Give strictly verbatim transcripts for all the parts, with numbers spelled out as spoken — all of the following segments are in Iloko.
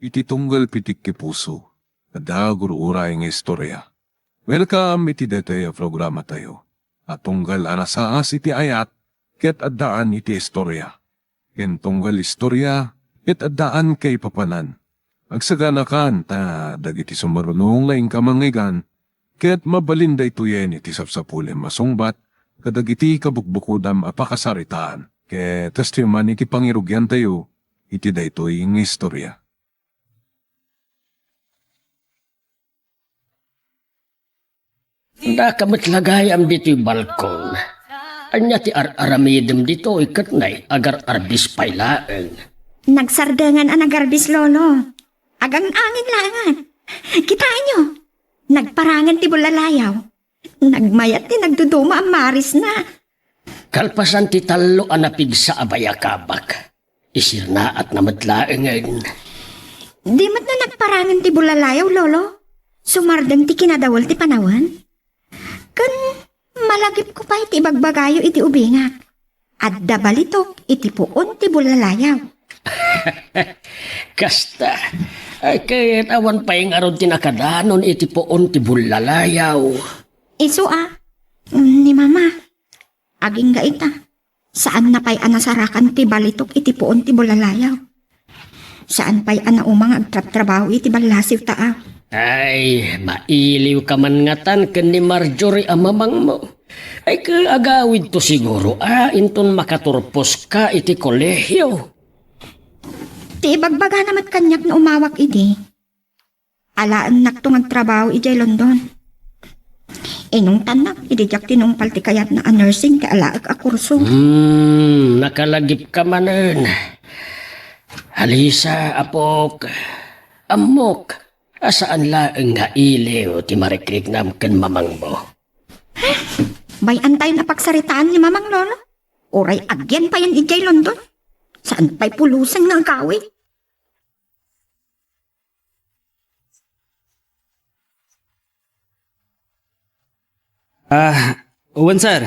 iti tunggal pitik ti puso, adda gur-uray nga istorya. Welcome iti daytoy a programatayo a tunggal a nasaas iti ayat ket addaan iti istorya. Ken tunggal istorya ket addaan kaipapanan. Agsaganakan ta dagiti sumarunong nga inka mangngeggan ket mabalin daytoyen iti sapsapulem a sungbat kadagiti kabukbukodam a pakasaritaan. Ket kastoy man iti pangirugiantayo iti daytoy nga istorya. Daka met la gayam ditoy balkon. Ania ti ar-aramidem ditoy ket nay agar-arbis pay laeng? Nagsardengan a nagarbis, Lolo. Agang-angin laengen. Kitaenyo, nagparangen ti bullalayaw. Nagmayat ti nagduduma a marisna. Kalpasan ti tallo a napigsa a bayakabak, isirnaatna met laengen. Di met no nagparangen ti bullalayaw, Lolo? Sumardeng ti kinadawel ti panawen? Ken malagipko pay ti ibagbagayo iti ubingak. Adda balitok iti puon ti bullalayaw. Kasta, ay, ket awan pay ngarud ti nakadanon iti puon ti bullalayaw. Isu a, ni Mama, agingga ita. Saanna pay a nasarakan ti balitok iti puon ti bullalayaw. Saan pay a nauma nga agtrabtrabaho iti ballasiw ta a. Ay, mailiw ka man ngatan ken ni Marjorie a mamangmo. Ay, ket agawidto siguro a inton makaturposka iti kolehio. Ti ibagbagana met kaniak no umawak idi, alaennakto nga agtrabaho idiay London. Inungtannak idi diak tinungpal ti kayatna a nursing ti alaek a kurso. Hmm, nakalagipka manen. Alisa, apok, ammok a saan laeng nga iliw ti marikriknam ken mamangmo. Bay-antayon a pagsaritaan ni Mamang, Lolo. Uray agyan payen idiay London. Saan pay pulusen nga agawid? Ah, wen, sir.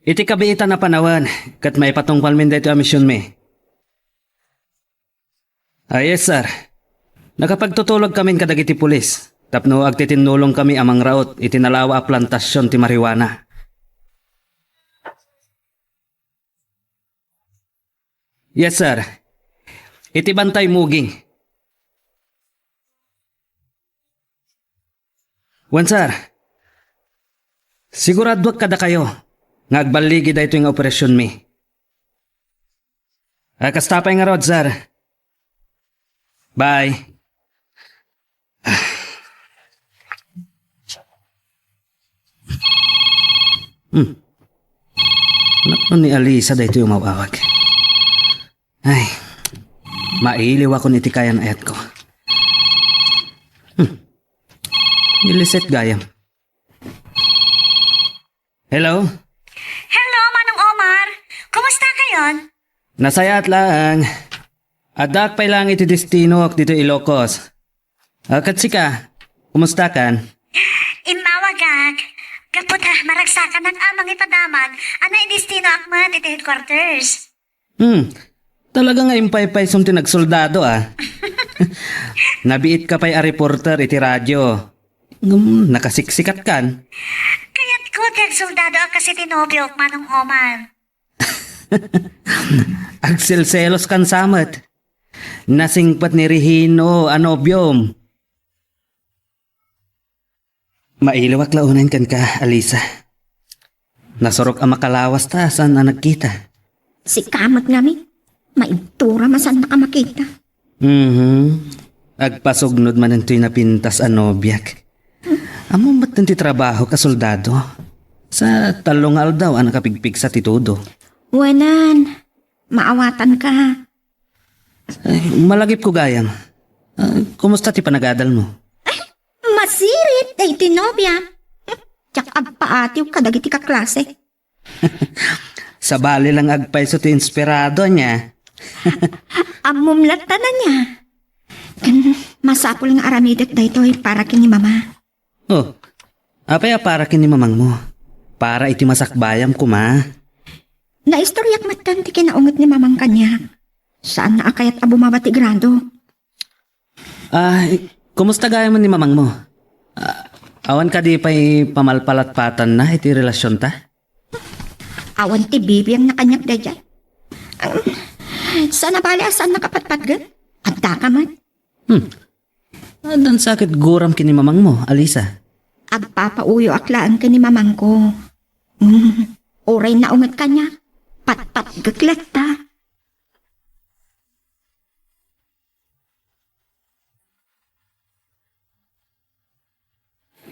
Iti kabiitan a panawen, ket maipatungpalmin daytoy a misionmi. Ah, yes, sir. Nakapagtutulogkamin kadagiti pulis tapno agtitinnulongkami a mangraut iti nalawa a plantasion ti marijuana. Yes, sir. Iti bantay muging. Wen, sir. Siguraduak kadakayo nga agballigi daytoy nga operasionmi. Ah, kasta pay ngarud, sir. Bye. Hmm. Anak ni Alisa daytoy umawawag. Ay, mailiwakon iti kayan-ayatko. Hmm. Iliset gayam. Hello? Hello, Manong Omar. Kumusta kayon? Nasayaat laeng. Addaak pay laeng iti destinoak ditoy Ilocos. Ah, ket sika, kumusta kan? Immawagak. Gapu ta maragsakanak a mangipadamag a naidestinoak met iti headquarters. Hmm, talaga nga impaypaysom ti nagsoldado, ah. Nabiitka pay a reporter iti radio. Ngem nakasiksikat kan. Kayatko ti agsoldado a kas iti nobiok, Manong Omar. Agselselos kan sa met. Nasingpet ni Regino a nobiom. Mailiwak la unayen kenka, Alisa. Nasurok a makalawas ta saan a nagkita. Sika met ngamin, maibturam a saannak a makita. Mhm. Agpasugnod manen toy napintas a nobiak. Ammom metten ti trabahok a soldado. Sa tallo nga aldaw a nakapigpigsa ti todo. Wenan, maawatanka. Ay, malagipko gayam. Ah, kumusta ti panagadalmo? Ay, masirit daytoy nobiam. Diak agpaatiw kadagiti kaklase. Sabali lang agpayso ti inspirado, ania? Ammom latta, ania? Ken masapul nga aramidek daytoy para ken ni Mama. Oh, apay a para ken ni mamangmo? Para iti masakbayam koma. Naistoriak metten ti kinaunget ni Mamang kaniak. Saanna a kayat a bumaba ti grado. Ah, i-, kumusta gayam ni mamangmo? Ah, awan kadi pay pamalpalatpatanna iti relasionta? Awan ti bibiangna kaniak daydiay. Saan a bale a saan nakapatpatged? Adda ka man. Hmm. Addan sakit guram ken ni mamangmo, Alisa? Agpapauyoak laeng ken ni mamangko. Hmm. Uray naunget kaniak, patpatgek latta.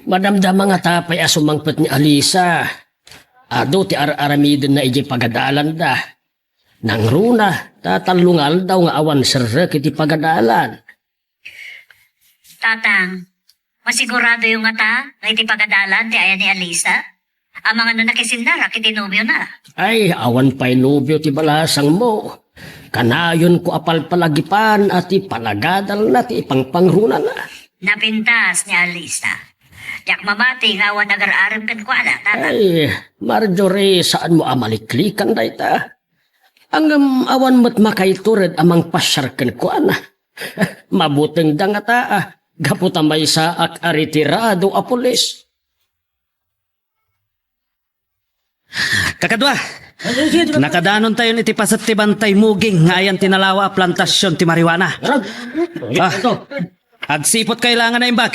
Madamdama ngata pay a sumangpet ni Alisa. Adu ti ar-aramidenna idiay pagadalanda. Nangruna, ta tallo nga aldaw nga awan serrek iti pagadalan. Tatang, masiguradoyo ngata nga iti pagadalan ti aya ni Alisa? Amangan no nakisinnarak iti nobiona. Ay, awan pay nobio ti balasangmo. Kanayonko a palpalagipan a ti panagadalna ti ipangpangrunana. Napintas ni Alisa. Diak mamati nga awan agar-arem kenkuana, Tatang. Ay, Marjorie, saanmo a maliklikan dayta. Ngem awan met makaitured a mangpasiar kenkuana. Mabutengda ngata, ah, gapu ta maysaak a retirado a pulis. Kakadua, nakadanontayon iti paset ti bantay muging nga ayan ti nalawa a plantasion ti marijuana. Ah, agsipot kayo langan naimbag.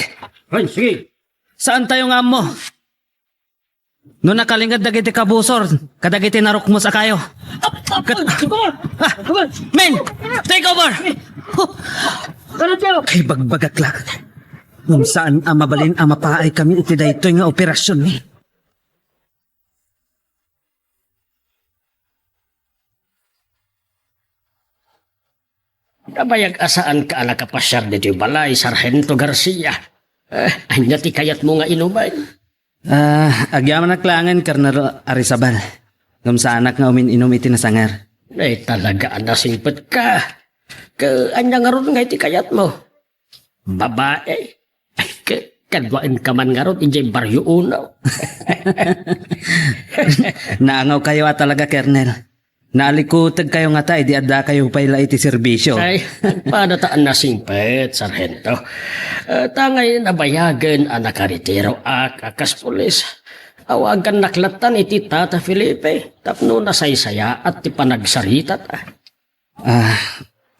Ay, sige. Saantayo nga ammo no nakalinged dagiti kabusor kadagiti narukmos a kayo. Kat-, ah, men, take over! Huh. Kay bagbagak la. Ngem saan a mabalin a mapaay kami iti daytoy nga operasion, men. Nabayag a saanka a nakapasiar ditoy balay, Sargento Garcia. Eh, ania ti kayatmo nga inumen? Ah, agyamanak laengen, Colonel Arizabal. Ngem saanak nga umin-inum iti nasangar. Ay, talaga a nasingpetka. Ka, ania ngarud nga iti kayatmo? Babae? Ay, ka-, kaduaenka man ngarud idiay Barrio Uno. Naangawkayo a talaga, Colonel. Naalikutegkayo ngata idi addakayo pay la iti serbisio. Ay, padata a nasingpet, Sargento. Eh, ta ngay nabayagen a nakaretiroak a kas pulis. Awagannak lattan iti Tata Felipe tapno nasaysayaat ti panagsaritata. Ah,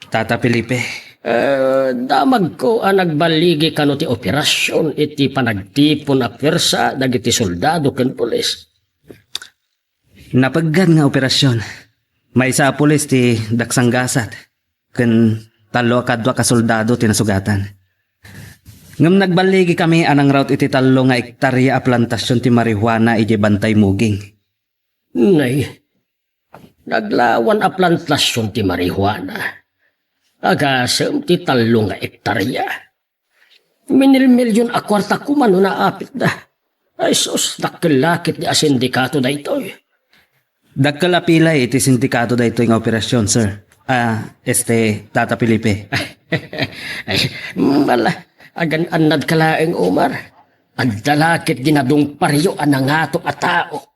Tata Felipe. Eh, damagko a nagballigi kano ti operasion iti panagtipon a puersa dagiti soldado ken pulis. Napeggad nga operasion. Maysa a pulis ti daksanggasat, ken tallo a kaduak a soldado ti nasugatan. Ngem nagballigikami a nangraut iti tallo nga ektaria a plantasion ti marijuana idiay Bantay Muging. Nay, naglawan a plantasion ti marijuana. Agasem ti tallo nga ektaria. Minilmilyon a kuarta koma no naapitda. Ay sus, dakkel la ket ti a sindikato daytoy. Dakkel a pilay iti sindikato daytoy nga operasion, sir. Ah, este, Tata Felipe. Ay, mala, agan-annad ka laeng, Omar. Adda la ket dinadungparyo a nangato a tao.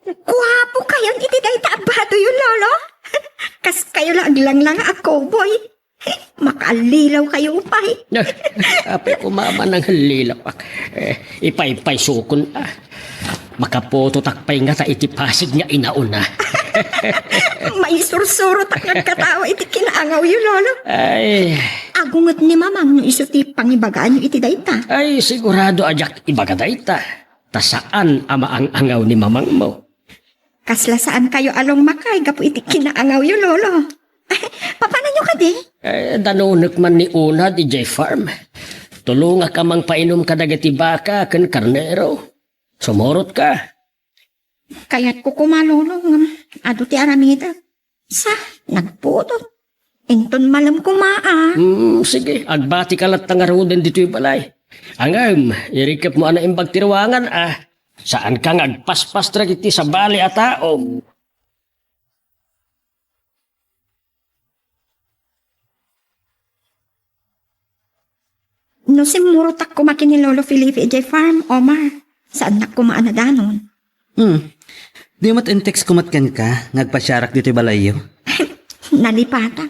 Guapo kayon iti dayta a badoyo, Lolo. Kas kayo la aglanglanga a cowboy. Makaallilaw kayo pay. Apay ko, mama, nang hallilapak. Eh, ipaypaysukon, ah. Makapototak pay ngata iti Pasig nga inauna. Maisursurotak nga agkatao iti kinaangawyo, Lolo. Ay. Agunget ni Mamang no isu ti pangibagaanyo iti dayta. Ay, sigurado a diak ibaga dayta. Ta saan a maang-angaw ni mamangmo. Kasla saan kayo a lungmakay gapu iti kinaangawyo, Lolo. Papananyo kadi? Eh, danonek man ni Unad idiay farm. Tulongak a mangpainom kadagiti baka ken karnero. Sumurot ka. Kayatko koma, Lolo, ngem adu ti aramidek. Sa, nagpudot. Inton malem koma, a. Hmm, sige, agbati ka latta ngaruden ditoy balay. Ngem, irikepmo a naimbag ti ruangan, a. Saanka nga agpaspas dagiti sabali a tao. No simmurotak koma ken ni Lolo Felipe idiay farm, Omar, saannak koma a nadanon. Hmm. Di met in-text ko met kenka nga agpasiarak ditoy balayyo? Nalipatak.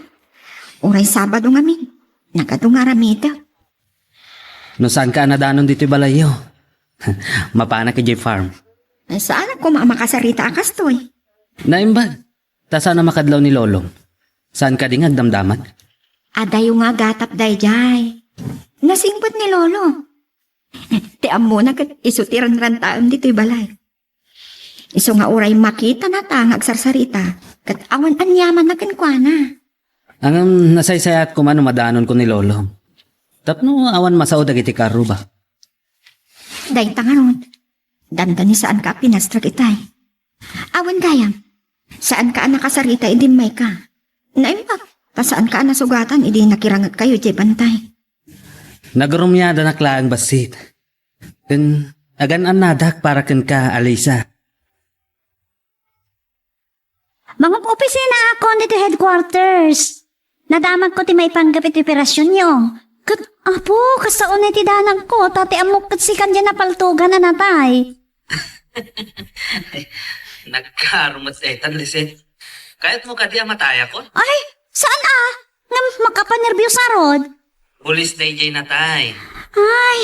Uray Sabado ngamin, nagadu nga aramidek. No saanka a nadanon ditoy balayyo, mapanak idiay farm. Saan a koma a makasarita a kastoy? Naimbag. Ta saan a makadlaw ni Lolom. Saan kadi nga agdamdamag? Adayo nga agatap daydiay. Nasingpet ni Lolo. Ti ammona ket isu ti ranrantaem ditoy balay. Isu nga uray makitanata nga agsarsarita, ket awan aniamanna kenkuana. Ngem nasaysayaat koma no madanonko ni Lolo. Tapno awan masao dagiti kaarruba. Dayta ngarud, dandani saanka a pinastrek itay. Awan gayam, saanka a nakasarita idi immayka. Naimbag, ta saanka a nasugatan idi nakirangetkayo idiay bantay. Nagrumiadanak laeng bassit. Ken agan-annadak para kenka, Alisa. Mangup-opisina akon ditoy headquarters. Nadamagko ti maipanggep iti operasionyo. Ket, Apo, kasta unay ti danagko, ta ti ammok ket sikan diay napaltogan a natay. Nagkarumet daytan, Lisette. Kayatmo kadi a matayakon? Ay, saan a? Ngem makapanerbios ngarud. Pulis daydiay natay. Ay,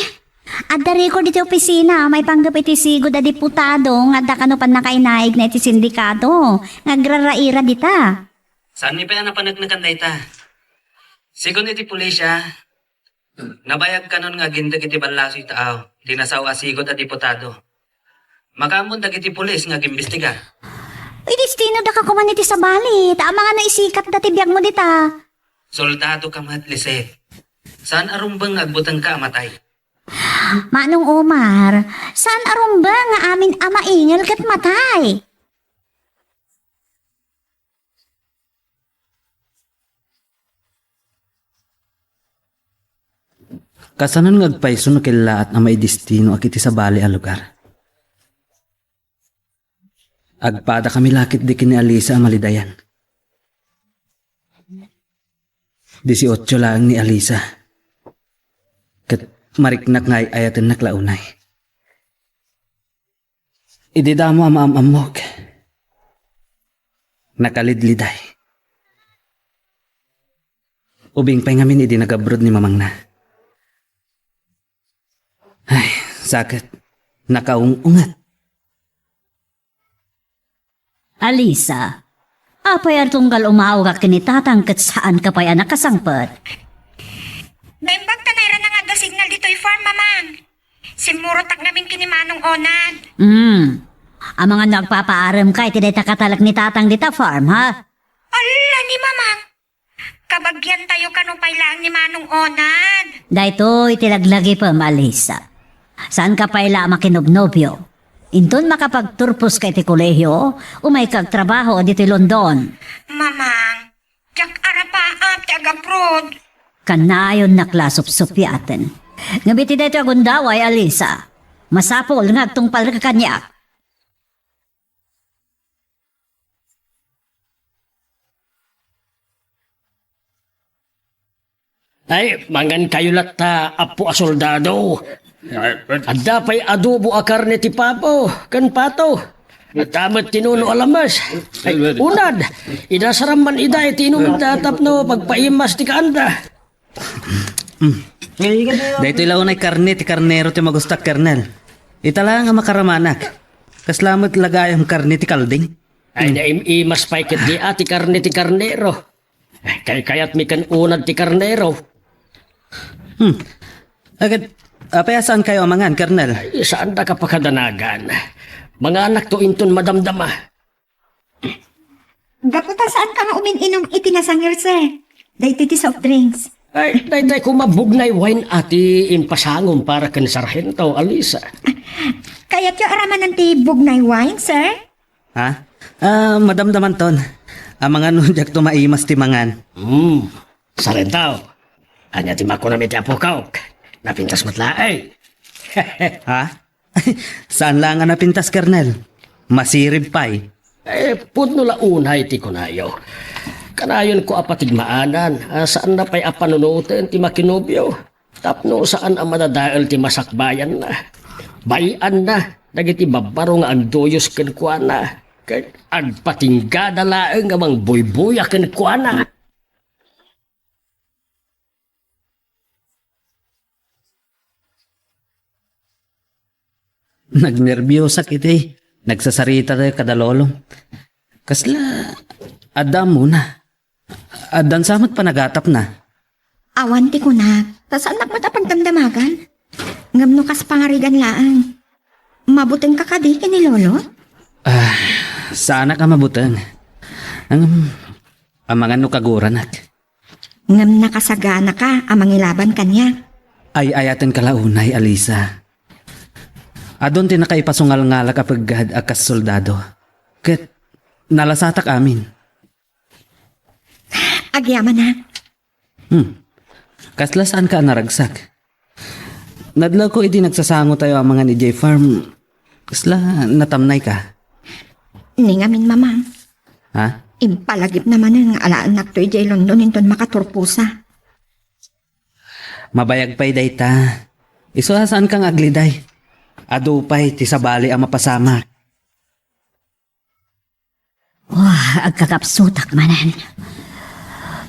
adda record iti opisina, maipanggep iti sigud a diputado nga adda kano pannakainaigna iti sindikato nga agraraira dita. Saanmi pay a napaneknekan dayta. Sigun iti pulisya, nabayag kanon nga agindeg iti ballasoy taaw ti nasao a sigud a diputado. Makaammon dagiti pulis nga agimbestiga. Idestinoda ka koman iti sabali, ta amangan no isikatda ti biagmo dita. Soldado ka met, Lisette. Saan a rumbeng nga agbutengka a matay. Manong Omar, saan a rumbeng nga amin a maingel ket matay? Kasanon nga agpayso no kellaat a maidestinoak iti sabali a lugar? Agpadakami la ketdi ken ni Alisa a malidayan. Dieciocho laeng ni Alisa. Ket mariknak nga ay-ayatennak la unay. Idi damo a maam-ammok, nakalidliday. Ubing pay ngamin idi nagabroad ni mamangna. Ay, saket, nakaung-unget. Alisa, apay a tunggal umawagak ken ni tatang ket saanka pay a nakasangpet? Naimbag ta nairana nga adda signal ditoy farm, Mamang. Simmurotak ngamin ken ni Manong Onad. Hmm. Amangan no agpapaaremka iti dayta katalek ni tatang dita farm, ha? Alla ni Mamang! Kabagiantayo kano pay laeng ni Manong Onad. Daytoy ti laglagipem, Alisa. Saanka pay la a makinobnobio. Inton makapagturposka iti kolehio, umayka agtrabaho ditoy London. Mamang, diak arapaap ti agabroad. Kanayonnak la a supsupiaten. Ngem iti daytoy a gundaway, Alisa, masapul nga agtungpalka kaniak. Ay, mangankayo latta, Apo a soldado. Adda pay adobo a karne ti pabo ken pato. Adda met ti nuno a lamas. Ay, unad, inasaram man ida iti inumda tapno pagpaimas ti kaanda. Mm. Daytoy la unay karne ti karnero ti magustak, Kernel. Ita la nga makaramanak. Kasla met la gayam karne ti kalding. Ay, naim-imas pay ketdi a ti karne ti karnero. Kaykayatmi ken unad ti karnero. Hmm. Agad, apay a saankayo a mangan, Kernel? Ay, saandaka pakadanagan. Manganakto inton madamdama. Gapu ta saanka nga umin-inum iti nasangir, sir. Daytoy ti soft drinks. Ay, daytoy koma Bugnay wine a ti impasangom para ken Sarhento Alisa. Kayatyo aramanen ti Bugnay wine, sir? Ha? Ah, madamdamanton. Amangan no diakto maimas ti mangan. Hmm. Sarhento, ania ti makunam iti apok? Napintas met laeng. Ha? Saan laeng a napintas, Kernel. Masirib pay. Eh, pudno la unay ti kunayo. Kanayonko a patigmaanan a saanna pay a panunoten ti makinobio tapno saan a madadael ti masakbayanna. Bay-anna dagiti babbaro nga agduyos kenkuana. Ket agpatinggada laeng a mangbuybuya kenkuana. Nagnerbiosak iti nagsasarita kada lolo. Kasla adda ammona. Addan sa met panagatapna. Awan ti kunak, ta saannak met a pagdamdamagan. Ngem no kas pangarigan laeng, mabutengka kadi ken ni Lolo? Ah, saanak a mabuteng. Ngem, amangan no kaguranak. Ngem nakasaganaka a mangilaban kaniak. Ay-ayatenka la unay, Alisa. Adun ti nakaipasungalngalak a peggad a kas soldado. Ket nalasatak amin. Agyamanak. Hmm. Kasla saanka a naragsak? Nadlawko idi nagsasangotayo amangan idiay farm, kasla natamnayka. Ni ngamin, Mamang. Ha? Impalagipna manen nga alaennakto idiay London inton makaturposa. Mabayag pay dayta. Isu a saanka nga agliday. Adu pay ti sabali a mapasamak. Wah, agkakapsutak manen.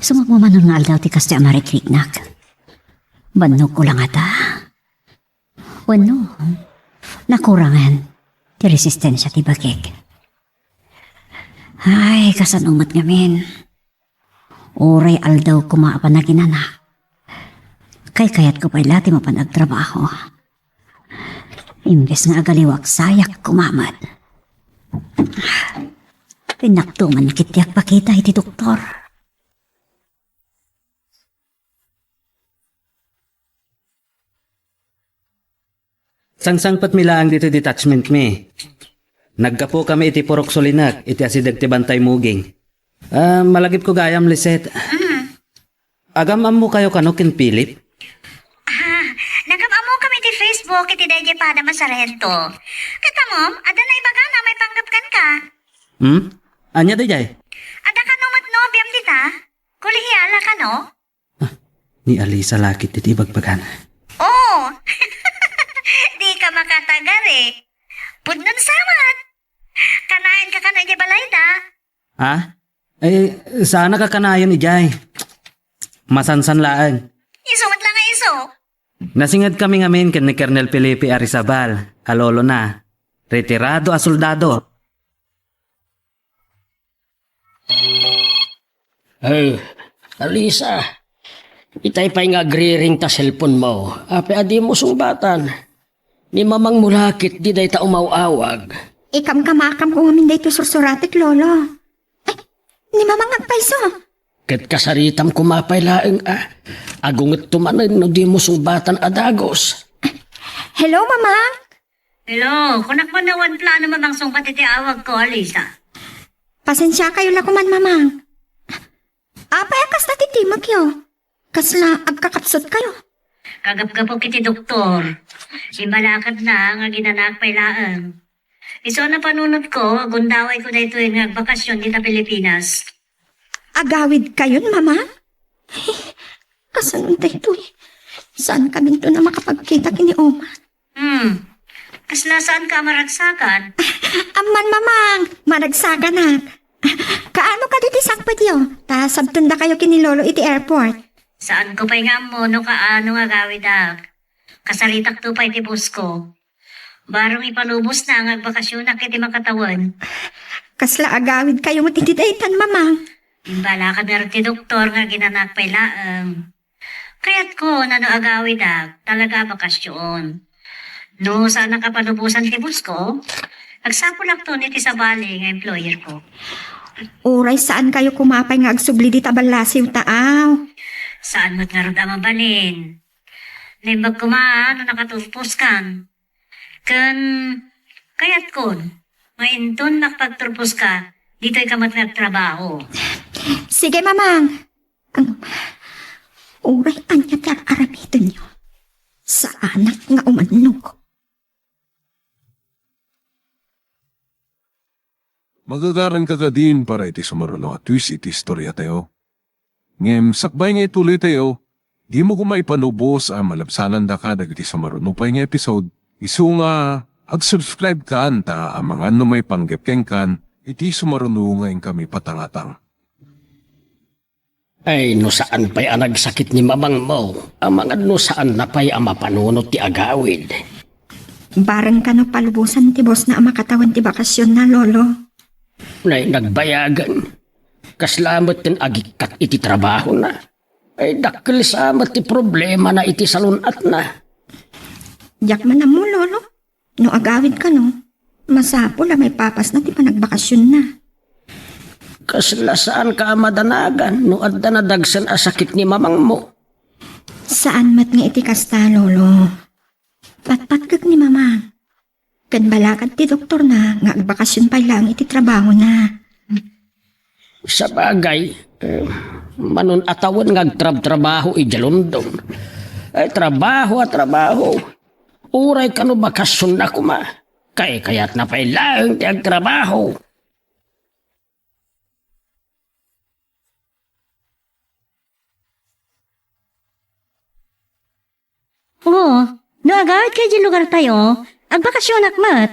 Sumagmamano nga aldaw ti kastoy a marikriknak. Bannogko la ngata. Wenno, nakurangan ti resistensia ti bagik. Ay, kasano met ngamin? Uray aldaw koma a panaginanak. Kaykayatko pay la ti mapan agtrabaho. Imbes nga agaliwak, sayak koma met. Pinaktuman ket ti agpakita iti doktor. Sangsangpetmi laeng ditoy detachment mi. Naggapukami iti purok sulinek iti asideg ti bantay muging. Ah, malagipko gayam, Lisette. Mm. Agam-ammokayo kano ken Philip? Ah, nagam-ammokami iti Facebook iti daydiay padam a sarhento. Ket ammom, adda naibagana maipanggep kenka. Hmm? Ania daydiay? Adda kano met nobiam dita? Kolehiyala kano? Ah, ni Alisa la ket ti ibagbagana. Oh! Dika makatagari. Pudnon sa met. Kanayon ka kano idiay balayda? Ha? Eh, saanak a kanayon idiay. Masansan laeng. Isu met la nga isu. Nasingedkami ngamin ken ni Colonel Felipe Arizabal a lolona. Retirado a soldado. Eh, Alisa, itay pay nga agriring ta cellphone mo. Apay a dimo sungbatan? Ni mamangmo la ket di dayta umaw-awag. Ikamkamakamko ngamin daytoy sursuratek, Lolo. Ay, ni mamang agpayso. Ket kasaritam koma pay laeng a. Agungetto manen no dimo sungbatan a dagus. Hello, Mamang? Hello, kunak man awan plano, Mamang, sungbat iti awagko, Alisa. Pasensiakayo la koman, Mamang. Apay a kasta ti timekyo? Kasla agkakapsutkayo? Kagapgapok iti doktor. Imbalakadna nga aginanak pay laeng. Isu a napanunotko, agundawayko daytoy nga agbakasyon dita Pilipinas. Agawidkayon, Mama? Kasano daytoy? Saankaminton a makapagkita ken ni Oman? Hmm. Kasla saanka a maragsakan? Amman, Mamang, maragsakanak. Kaano kadi ti sakbetyo? Ta sabtendakayo ken ni Lolo iti airport. Saanko pay nga ammo no kaano nga agawidak. Kasaritakto pay ti boss ko. Bareng ipalubosna nga agbakasyonak iti makatawen. Kasla agawidkayo met iti daytan, Mamang? Imbalakad ngarud ti doktor nga aginanak pay laeng. Kayatko, no agawidak, talaga a bakasyon. No saanak a palubosan ti boss ko, agsapulakton iti sabali nga employer ko. Uray saankayo koma pay nga agsubli dita ballasiw, taaw. Saan met ngarud a mabalin. Naimbag koma no nakaturposkan. Ken kayatkon nga inton makapagturposka, ditoyka met nga agtrabaho. Sige, Mamang. Ano, uray ania ti ar-aramidenyo, saanak nga umannog. Magagaranka kadin para iti sumaruno a twist iti istoriatayo. Ngem sakbay nga ituloytayo, dimo koma ipalubos a malabsanandaka dagiti sumaruno pay nga episode, isu nga ag-subscribe kan ta amangan no maipanggep kenkan iti sumaruno nga inkami patangatang. Ay, no saan pay a nagsakit ni mamangmo, amangan no saanna pay a mapanunot ti agawid. Bareng kano palubosan ti bossna a makatawen ti bakasionna, Lolo. Nay, nagbayagen. Kasla met ti agikkat iti trabahona. Ay, dakkel sa met ti problemana iti salun-atna. Diak man ammo, Lolo. No agawid kano, masapul a maipapasna ti panagbakasionna. Kasla saanka a madanagan no adda nadagsen a sakit ni mamangmo? Saan met nga iti kasta, Lolo. Patpatgek ni Mamang. Ken balakad ti doktorna nga agbakasion pay laeng iti trabahona. Sabagay, eh, manon a tawen nga agtrabtrabaho idiay London. Eh, trabaho a trabaho. Uray kano bakasionna koma. Kaykayatna pay laeng ti agtrabaho. Oo, no agawidka idiay lugartayo, agbakasionak met.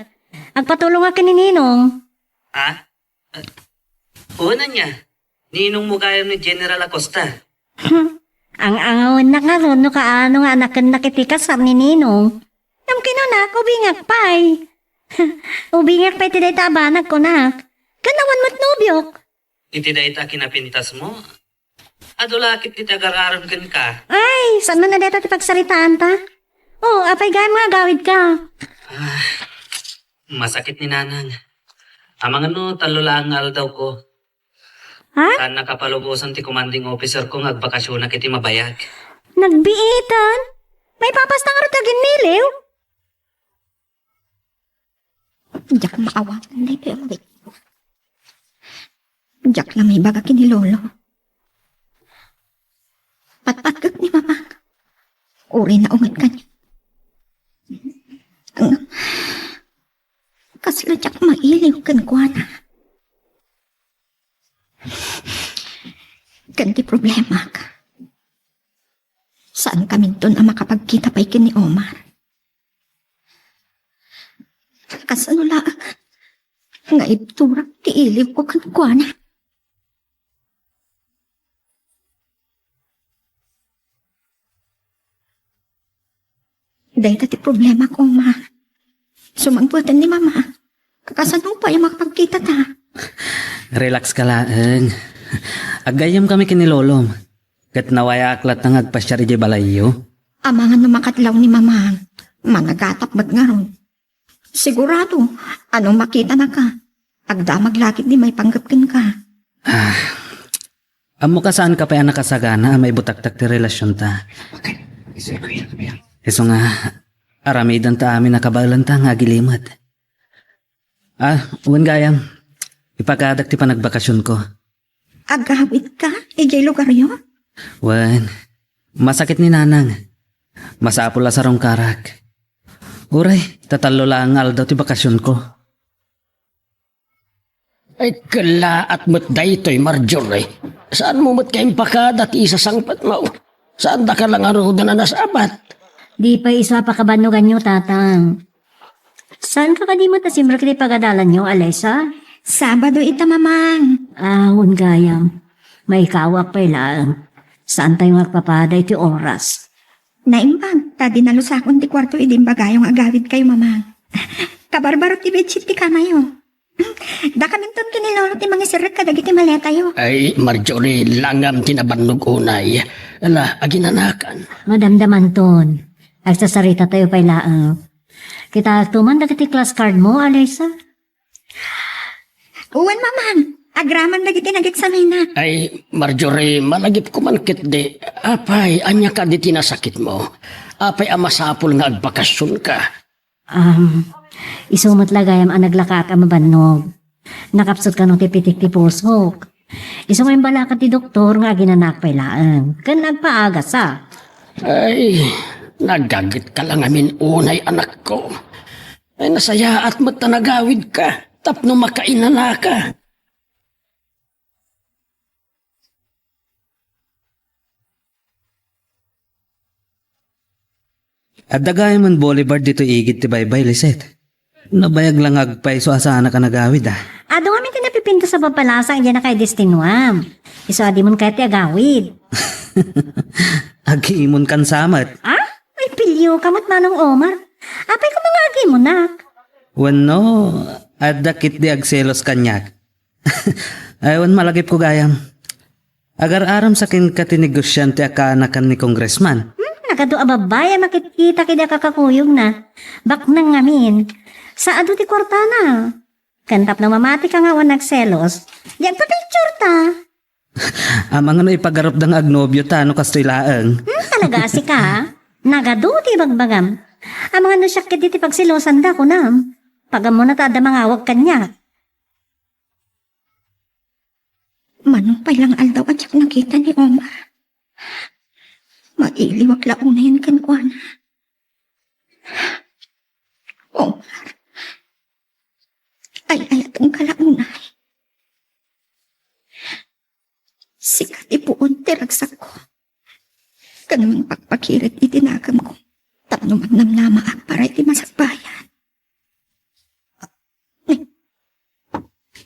Agpatulongak ken ni Ninong. Ah? Ah, wen ania, ninongmo gayam ni General Acosta? Ang-angawennak ngarud no kaano nga anakennak iti kasar ni Ninong. Ngem kinunak, ubingak pay. Ubingak pay ti dayta a banag, kunak. Ken awan met nobiok. Iti dayta a kinapintasmo, adu la ket ti agar-arem kenka. Ay, saan man a dayta ti pagsaritaanta? Oh, apay gayam nga agawidka? Ah, masakit ni Nanang. Amangan no tallo laeng nga aldawko. Ha? Saanna a palubosan ti commanding officerko nga agbakasionak iti mabayag. Nagbiitan? Maipapasna ngarud ti aginniliw? Diak maawaten daytoy a mabiit. Diak la maibaga ken ni Lolo. Patpatgek ni Mamang. Uray naunget kaniak. Ngem, kasla diak mailiw kenkuana. Ken ti problemak, saan kaminton a makapagkita pay ken ni Omar. Kasano laeng nga ibturak ti iliwko kenkuana? Dayta ti problemak, Oma. Sumangpeten ni Mama. Kasano pay a makapagkitata? Relax ka laeng. Aggayyemkami ken ni Lolom. Ket nawayaak latta nga agpasiar idiay balayyo. Amangan no makadlaw ni Mamang, managatap met ngarud. Sigurado, no makitanaka, agdamag la ketdi maipanggep kenka. Ah, ammoka saanka pay a nakasagana a maibutaktak ti relasionta. Isu nga, aramidenta amin a kabaelanta nga agilimed. Ah, wen gayam, ipakadak ti panagbakasionko. Agawidka idiay lugaryo? Wen, masakit ni Nanang. Masapul a sarungkarak. Uray, ta tallo laeng nga aldaw ti bakasionko. Ay, kellaat met daytoy, Marjorie. Saanmo met nga impakada ti isasangpetmo? Saandaka la ngaruden a nasabat? Di pay isu a pakabannoganyo, Tatang. Saanka kadi met a simrek iti pagadalanyo, Alyssa? Sabado ita, Mamang. Ah, wen gayam. Maikawak pay laeng. Saantayo nga agpapada iti oras. Naimbag, ta di nalusakon ti kuarto idi imbagayo nga agawidkayo, Mamang. Kabarbaro ti bedsheet ti kamayo. Dakaminton ken ni Lolo ti mangisirrek kadagiti maletayo. Ay, Marjorie, langam ti nabannog unay. Ala, aginanakan. Madamdamanton. Agsasaritatayo pay laeng. Kitaekto man dagiti class card mo, Alyssa? Wen, Mamang. Agraman dagiti nageksamina. Ay, Marjorie, malagipko man ketdi. Apay, ania kadi ti nasakitmo? Apay a masapul nga agbakasionka? Um, isu met la gayam a naglakaak a mabannog. Nakapsut kano ti pitik ti pusok. Isu nga imbalakad ti doktor nga aginanaak pay laeng. Ken agpaagasa. Ay, nagagetka la ngamin unay, anakko. Ay, nasayaat met ta nagawidka tapno makainanaka. Adda gayam boulevard ditoy igid ti baybay, Lisette. Nabayag la nga agpayso a saanak a nagawid, a. Adu ngamin ti Sa papalasang idiay nakaidestinuam. Isu a dimon kayat ti agawid. Agimonkan sa met. Ah? Ay, pilio ka met, Manong Omar. Apay koma nga agimonak? Wenno, adda ketdi agselos kaniak. Ay, wen, malagipko gayam. Agar-aram sa kenka ti negosiante a kaanakan ni Congressman. Hmm, nagadu a babbai a makitkitak idi a kakakuyogna. Baknang ngamin. Sa adu ti kuartana. Ken tapno mamatika nga awan nagselos, di agpapicture ta. Amangan no ipagarupda nga agnobiota no kastoy laeng. Hmm, talaga a sika, ha? Nagadu ti ibagbagam. Amangan no siak ketdi ti pagselosanda, kunam. Pagammona ta adda mangawag kaniak. Mano pay la nga aldaw a diak nakita ni Omar. Mailiwak la unayen kenkuana. Omar, ay-ayatenka la unay. Sika ti puon ti ragsakko. Ken mangpakpakirit iti nakemko tapno magnamnamaak para iti masakbayan.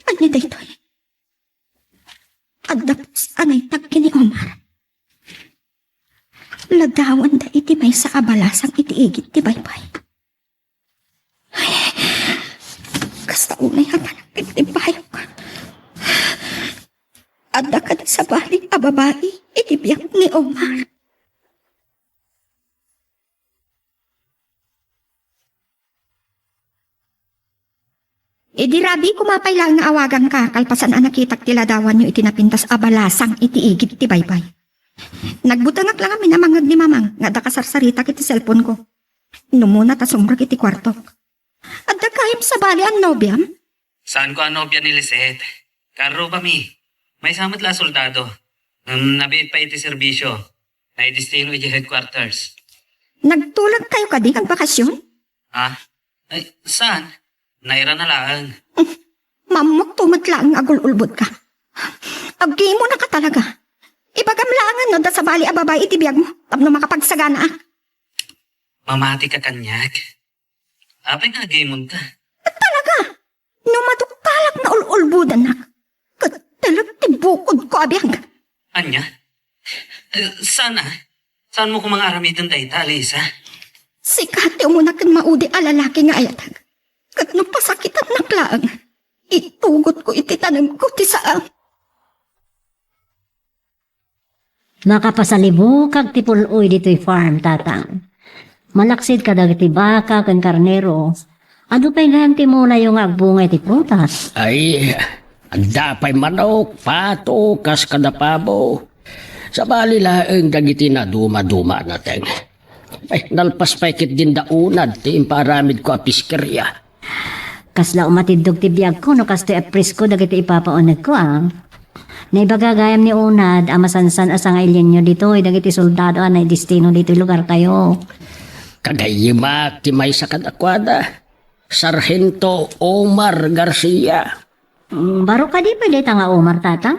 Ania daytoy? Adda pos a naitak ken ni Omar. Ladawanda iti maysa a balasang iti igid ti baybay. Ay, kasta unay a panagtibtibayok. Adda kadi sabali a babai iti biag ni Omar. Idi rabii koma pay laeng nga awaganka, kalpasan a nakitak ti ladawanyo iti napintas a balasang iti igid ti baybay. Nagbutengak la ngamin a mangngeg ni Mamang nga adda kasarsaritak iti cellphone-ko. Numona ta sumrek iti kuartok. Adda gayam sabali a nobiam? Saanko a nobia ni Lisette. Kaarrubami. Maysa met la a soldado. Ngem nabiit pay iti serbisio. Naidestino idiay headquarters. Nagtulagkayo kadi nga agbakasyon? Ha? Ay, saan? Nairana laeng. Mammokto met laeng nga agul-ulbodka. Agimonaka talaga. Ibagam laengen no adda sabali a babai iti biagmo tapno makapagsaganaak. Mamatika kaniak. Apay nga agimonka? Talaga? No maduktalak nga ul-ulbodannak, ket telek ti bukodko a biag. Ania? Eh, saan a? Saanmo koma nga aramiden dayta, Alisa? Sika ti umuna ken maudi a lalaki nga ayatek. Ket no pasakitannak laeng, itugotko iti tanemko ti saam. Makapasalibukag ti pul-oy ditoy farm, Tatang. Malaksid kadagiti baka ken karnero, adu pay gayam ti mulayo nga agbunga iti prutas. Ay, adda pay manok, pato, kas kada pabo. Sabali laeng dagiti naduma-duma a nateng. Ay, nalpas pay ketdin da unad ti impaaramidko a piskeria. Kasla umatiddog ti biagko no kastoy a presko dagiti ipapaunegko, a. Naibaga gayam ni unad a masansan a sangailienyo ditoy dagiti soldado a naidestino ditoy lugartayo. Kagayyemak ti maysa kadakuada, Sarhento Omar Garcia. Mm, baro kadi pay dayta nga Omar, Tata?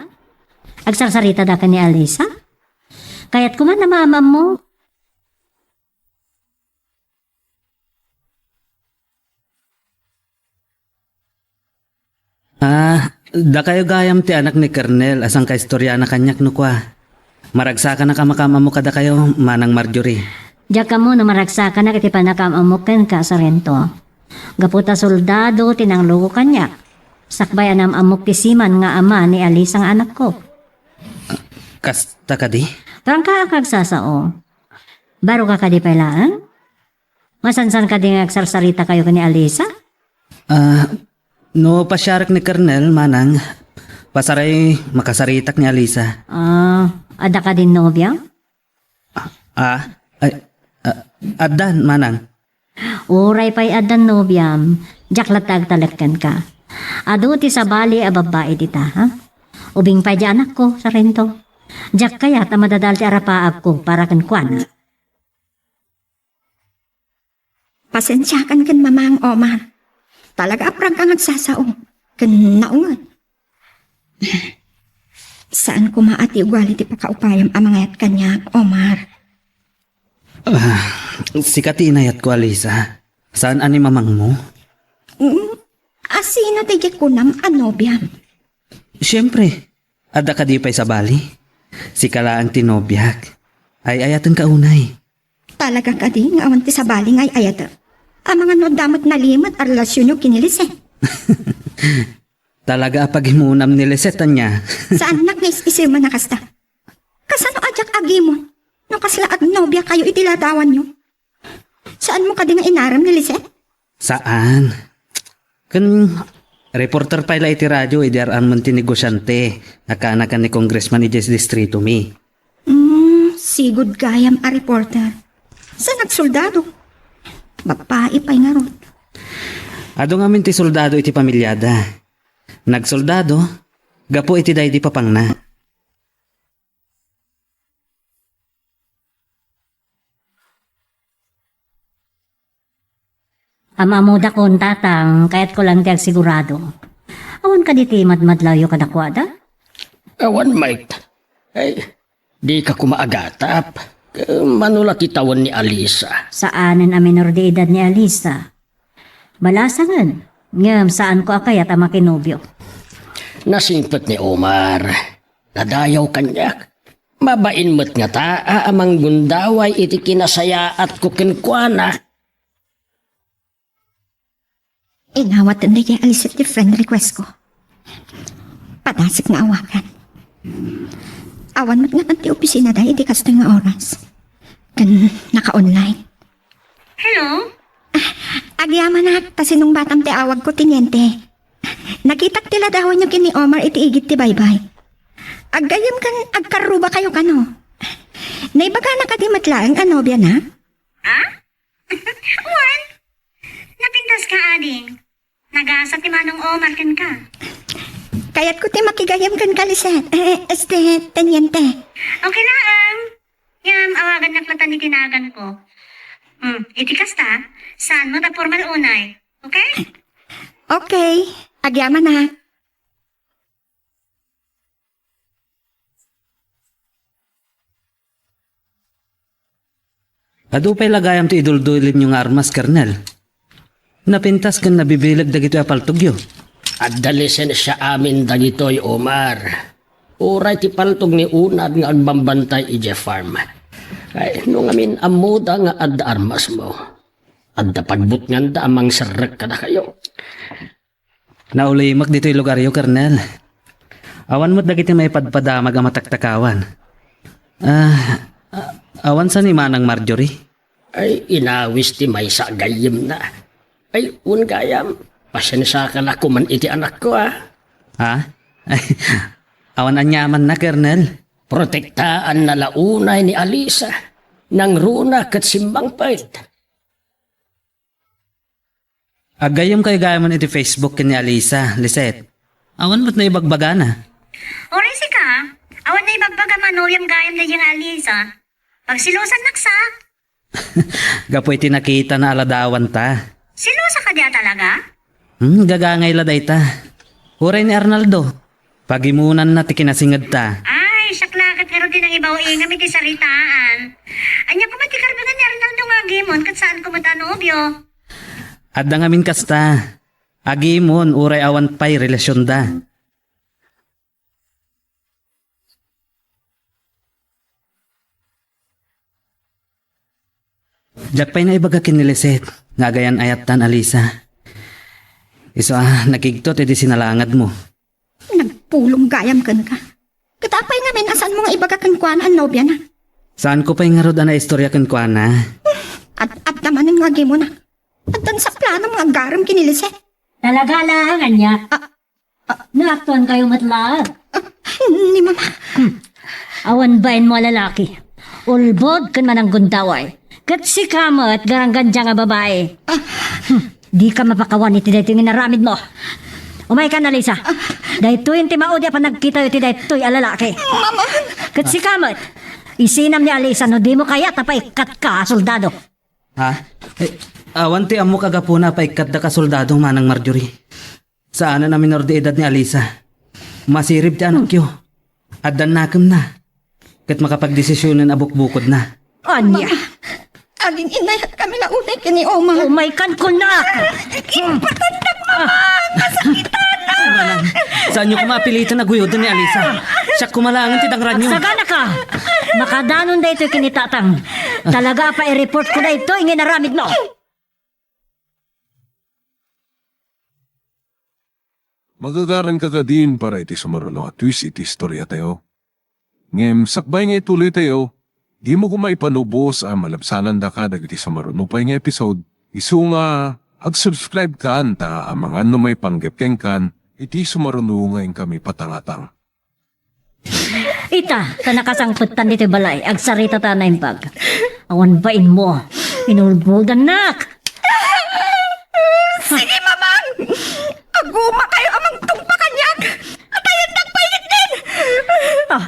Agsarsarita da ken ni Alisa? Kayatko man a maammo. Ah, dakayo gayam ti anak ni Kernel a sangkaistoriana kaniak no kua. Maragsakanak a makaam-ammo kadakayo, Manang Marjorie. Diak ammo no maragsakanak iti pannakaam-ammok kenka, Sarhento. Gapu ta soldado ti nangluko kaniak. Sakbay a naam-ammok ti siman nga ama ni Alisa nga anakko. Kasta kadi? Prangkaak nga agsasao. Baroka kadi pay laeng? Masansan kadi nga agsarsarita kayo ken ni Alisa? Ah, no pasiarek ni Kernel, Manang, pasaray makasaritak ni Alisa. Ah, adda kadin nobia? Ah, ay, ah, addan, Manang. Uray pay addan nobiam, diak latta agtalek kenka. Adu ti sabali a babbai dita, ha? Ubing pay di anakko, Sarhento. Diak kayat a madadal ti arapaagko para kenkuana. Pasensiakan ken Mamang, Omar. Talaga a prangka nga agsasao. Ken naunget. Saan koma a ti ugali ti pakaupayam a mangayat kaniak, Omar. Ah, sika ti inayatko, Alisa. Saan a ni mamangmo? Mm, a sino daydiay kunam a nobiam? Siempre, adda kadi pay sabali? Sika laeng ti nobiak. Ay-ayatenka unay. Talaga kadi nga awan ti sabali nga ay-ayatek? Amangan no adda met nalimed a relasionyo ken ni Lisette. Talaga a pagimonam ni Lisette, ania? Saannak nga is-isimen a kasta. Kasano a diak agimon no kasla agnobiakayo iti ladawanyo? Saanmo kadi nga inarem ni Lisette? Saan. Ken reporter pay la iti radio idi ar-aramon ti negosiante a kaanakan ni Congressman idiay distritomi. Hmm, sigud gayam a reporter. Saan agsoldado? Babai pay ngarud. Adu ngamin ti soldado iti pamiliada. Nagsoldado gapu iti daydi papangna. Am-ammodakon, Tatang, kayatko lang ti agsigurado. Awan kadi ti madmadlawyo kadakuada? Awan, Mike. Ay, dika koma agatap. Mano la ti tawen ni Alisa? Saanen a minor de edad ni Alisa. Balasangen, ngem saanko a kayat a makinobio. Nasingpet ni Omar. Nadayaw kaniak. Mabain met ngata a manggundaway iti kinasayaatko kenkuana. Inawaten daydiay a Lisette ti friend request ko. Padasek nga awagan. Awan met ngamin ti opisina daydiay iti kastoy nga oras. Ken naka-online. Hello? Ah, agyamanak, ta sinungbatam ti awagko, teniente. Nakitak ti ladawanyo ken ni Omar iti igid ti baybay. Aggayyem ken agkarrubakayo kano. Naibagana kadi met laeng a nobiana? Ha? Wen? Napintaska, ading. Nagasa ti Manong Omar kenka. Kayatko ti makigayyem kenka, Lisette. Eh, este, teniente. Okay laeng. Ngem, awagannak latta iti naganko. Hmm, iti kasta, saanmo ta formal unay. Okay? Okay. Agyamanak. Adu pay la gayam ti iduldulinyo nga armas, Kernel? Napintas ken nabibileg dagitoy a paltogyo. Adda lisensia amin dagitoy, Omar. Uray ti paltog ni Unad nga agbambantay idiay farm. Ay, no ngamin ammoda nga adda armasmo, adda pagbutnganda a mangserrek kadakayo. Naulimek ditoy lugaryo, Kernel. Awan met dagiti maipadpadamag a mataktakawan. Ah, a-, awan sa ni Manang Marjorie? Ay, inawis ti maysa a gayyemna. Ay, wen gayam, pasiensiaka la koman iti anakko, a. Ha? Awan aniamanna, Kernel. Protektaanna la unay ni Alisa. Nangruna ket simmangpet. Aggayyemkayo gayam iti Facebook ken ni Alisa, Lisette. Awan met naibagbagana. Uray sika, awan naibagbagam a nobiam gayam daydiay nga Alisa. Pagselosannak sa. Gapu iti nakitana a ladawanta. Selosa kadi a talaga? Hmm, gagangay la dayta. Uray ni Arnaldo. Pagimonanna ti kinasingedta. Ay, siak la ket ngarud ti nangibaw-ingam iti saritaan. Ania koma ti karbengan ni Arnaldo nga agimon ket saan koma a nobio? Adda ngamin kasta. Agimon uray awan pay relasionda. Diak pay naibaga ken ni Lisette nga agayan-ayattan, Alisa. Isu a nakigtot iti sinalangadmo. Nagpulong gayam kenka. Ket apay ngamin a saanmo nga ibaga kenkuana a nobiana? Saanko pay ngarud a naistorya kenkuana. Ad-adda manen nga agimona. Addan sa planom nga agarem ken ni Lisette. Talaga laeng, ania? Ah, Naaktuankayo met laeng. Ah, ni Mama. Hmm. Awan bainmo a lalaki. Ulbod ken mananggundaway. Ket sika met, garanggandia nga babai. Ah. Hmm. Dika mapakawan iti daytoy nga inaramidmo. Umaykan, Alisa. Ah. Daytoyen ti maudi a panagkitayo iti daytoy a lalaki. Mama. Ket sika met, isinam ni Alisa no dimo kayat a paikkatka a soldado. Ha? Eh, awan ti ammok a gapuna a paikkatdak a soldado, Manang Marjorie. Saanen a minor de edad ni Alisa. Masirib ti anakyo. Addan nakemna. Ket makapagdesisionen a bukbukodna. Ania? Agin-innayatkami la unay ken ni Omar. Umaykan, kunak! Impatandak, Mama! Masakitan! Manang, Saanyo koma a piliten a guyoden ni Alisa. Siak koma laengen ti dangranyo. Agsagana ka! Makadanon daytoy ken ni Tatang. Talaga a pa-report ko daytoy nga inaramidmo. Magagaranka kadin para iti sumaruno a twist iti istoriatayo. Ngem sakbay nga ituloytayo, dimo koma ipanubos a malabsanandaka dagiti sumaruno pay nga episode, isu nga ag-subscribe kan ta amangan no maipanggep kenkan iti sumaruno nga inkami patangatang. Ita, ta nakasangpetan ditoy balay, agsarita ta naimbag. Awan bainmo, inulbodannak. Sige, Mamang! Agumakayo a mangtungpa kaniak! Atayennak pay ketdin! Ah.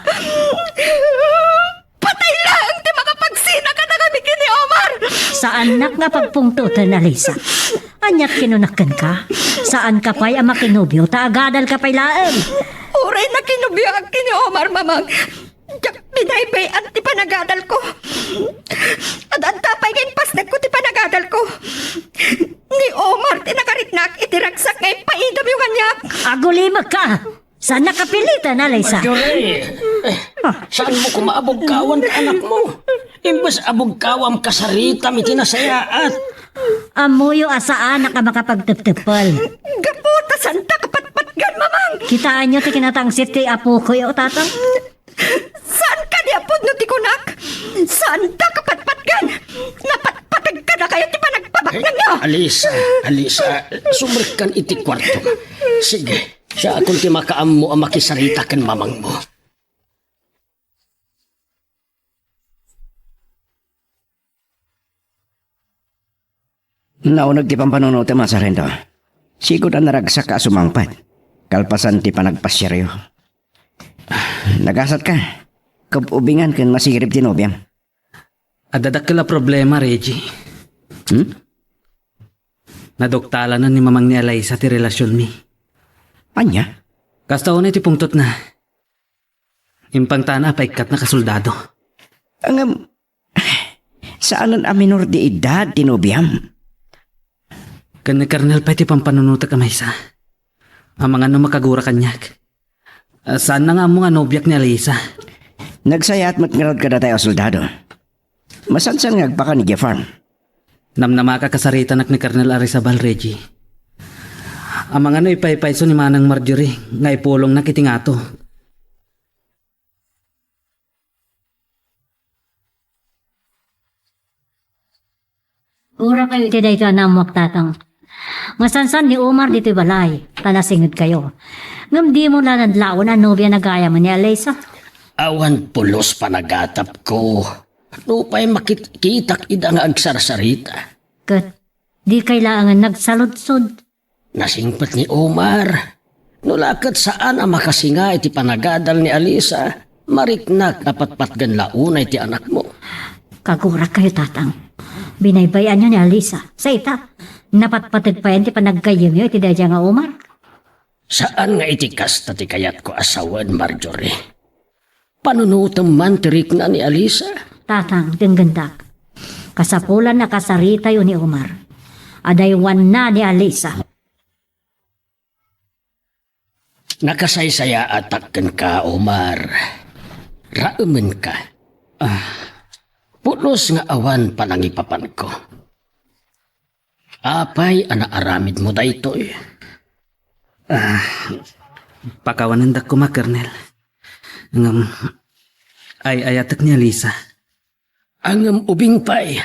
Patay laeng ti makapagsina kadakami ken ni Omar! Saannak nga pagpungtoten, Alisa. Aniat kinunak kenka? Saanka pay a makinobio ta agadalka pay laeng. Uray nakinobioak ken ni Omar, Mamang. Diak binaybay-an ti panagadalko. Ad-adda pay nga impasnekko ti panagadalko. Ni Omar ti nakariknak iti ragsak nga impaidamyo kaniak. Agulimekka! Saannak a piliten, Alisa? Marjorie! Saanmo koma a bugkawan ti anakmo? Imbes a bugkawam, kasaritam iti nasayaat. Ammoyo a saanak a makapagtepteppel. Gapu ta saanta kapatpatgan, Mamang! Kitaenyo ti kinatangsit ti apokoyo, Tatang? Saan kadi a pudno ti kunak? Saanta kapatpatgan? Napatpateg kadakayo ti panagpabaknangyo! Alisa, Alisa, sumrekkan iti kuarto. Sige, siakon ti makaammo a makisarita ken mamangmo. Nauneg ti pampanunotem a, Sarhento. Sigud a naragsak a sumangpet, kalpasan ti panagpasiaryo. Nagasatka. Kub-ubingan ken masirib ti nobiam. Adda dakkel a problema, Reggie. Hmm? Naduktalanan ni mamang ni Alisa ti relasionmi. Ania? Kasta unay ti pungtotna. Impangtana a paikkatna a soldado. Ngem, saanen a minor de edad ti nobiam? Ken ni Colonel pay ti pampanunotek a maysa. Amangan no makagura kaniak. Ah, saanna nga ammo nga nobiak ni Alisa. Nagsayaat met ngarud kadatayo a soldado. Masansan nga agpakan idiay farm. Namnamaka kasaritanak ni Colonel Arizabal, Reggie. Amangan no ipaypayso ni Manang Marjorie nga ipulongnak iti ngato. Gurakayo iti daytoy a naammoak, Tatang. Masansan ni Omar ditoy balay, ta nasingedkayo. Ngem dimo la nadlawen a nobiana gayam ni Alisa? Awan pulos panagatapko. Nupay makit-, kitak ida nga agsarsarita. Ket dikay laengen nagsaludsod. Nasingpet ni Omar. No la ket saan a makasinga iti panagadal ni Alisa, mariknak a patpatgen la unay ti anakmo. Kagurakayo, Tatang. Binaybay-anyo ni Alisa. Sa ita, napatpateg payen ti panaggayyemyo iti daydiay nga Omar. Saan nga iti kasta ti kayatko a sawen, Marjorie. Panunotem man ti rikna ni Alisa. Tatang, denggendak. Kasapulan a kasaritayo ni Omar. Adaywanna ni Alisa. Nakasaysayaatak kenka, Omar. Raemenka. Ah. Pulos nga awan panangipapanko. Apay a naaramidmo daytoy? Ah, pakawanendak koma, Colonel. Ngem, ay-ayatek ni Alisa. Ngem ubing pay,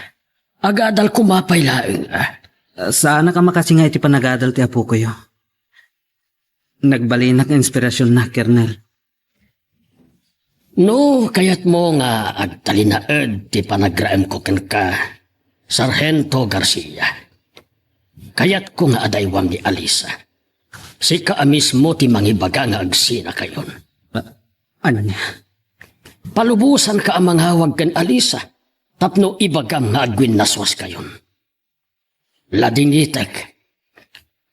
agadal koma pay laeng, ah. Saanak a makasinga iti panagadal ti apokoyo. Nagbalinak nga inspirasionnak, Colonel. No kayatmo nga agtalinaed ti panagraemko kenka, Sarhento Garcia, kayatko nga adaywam ni Alisa. Sika a mismo ti mangibaga nga agsinakayon. A-, ania? Palubosanka a mangawag ken Alisa tapno ibagam nga agwinnaswaskayon. Ladingitek.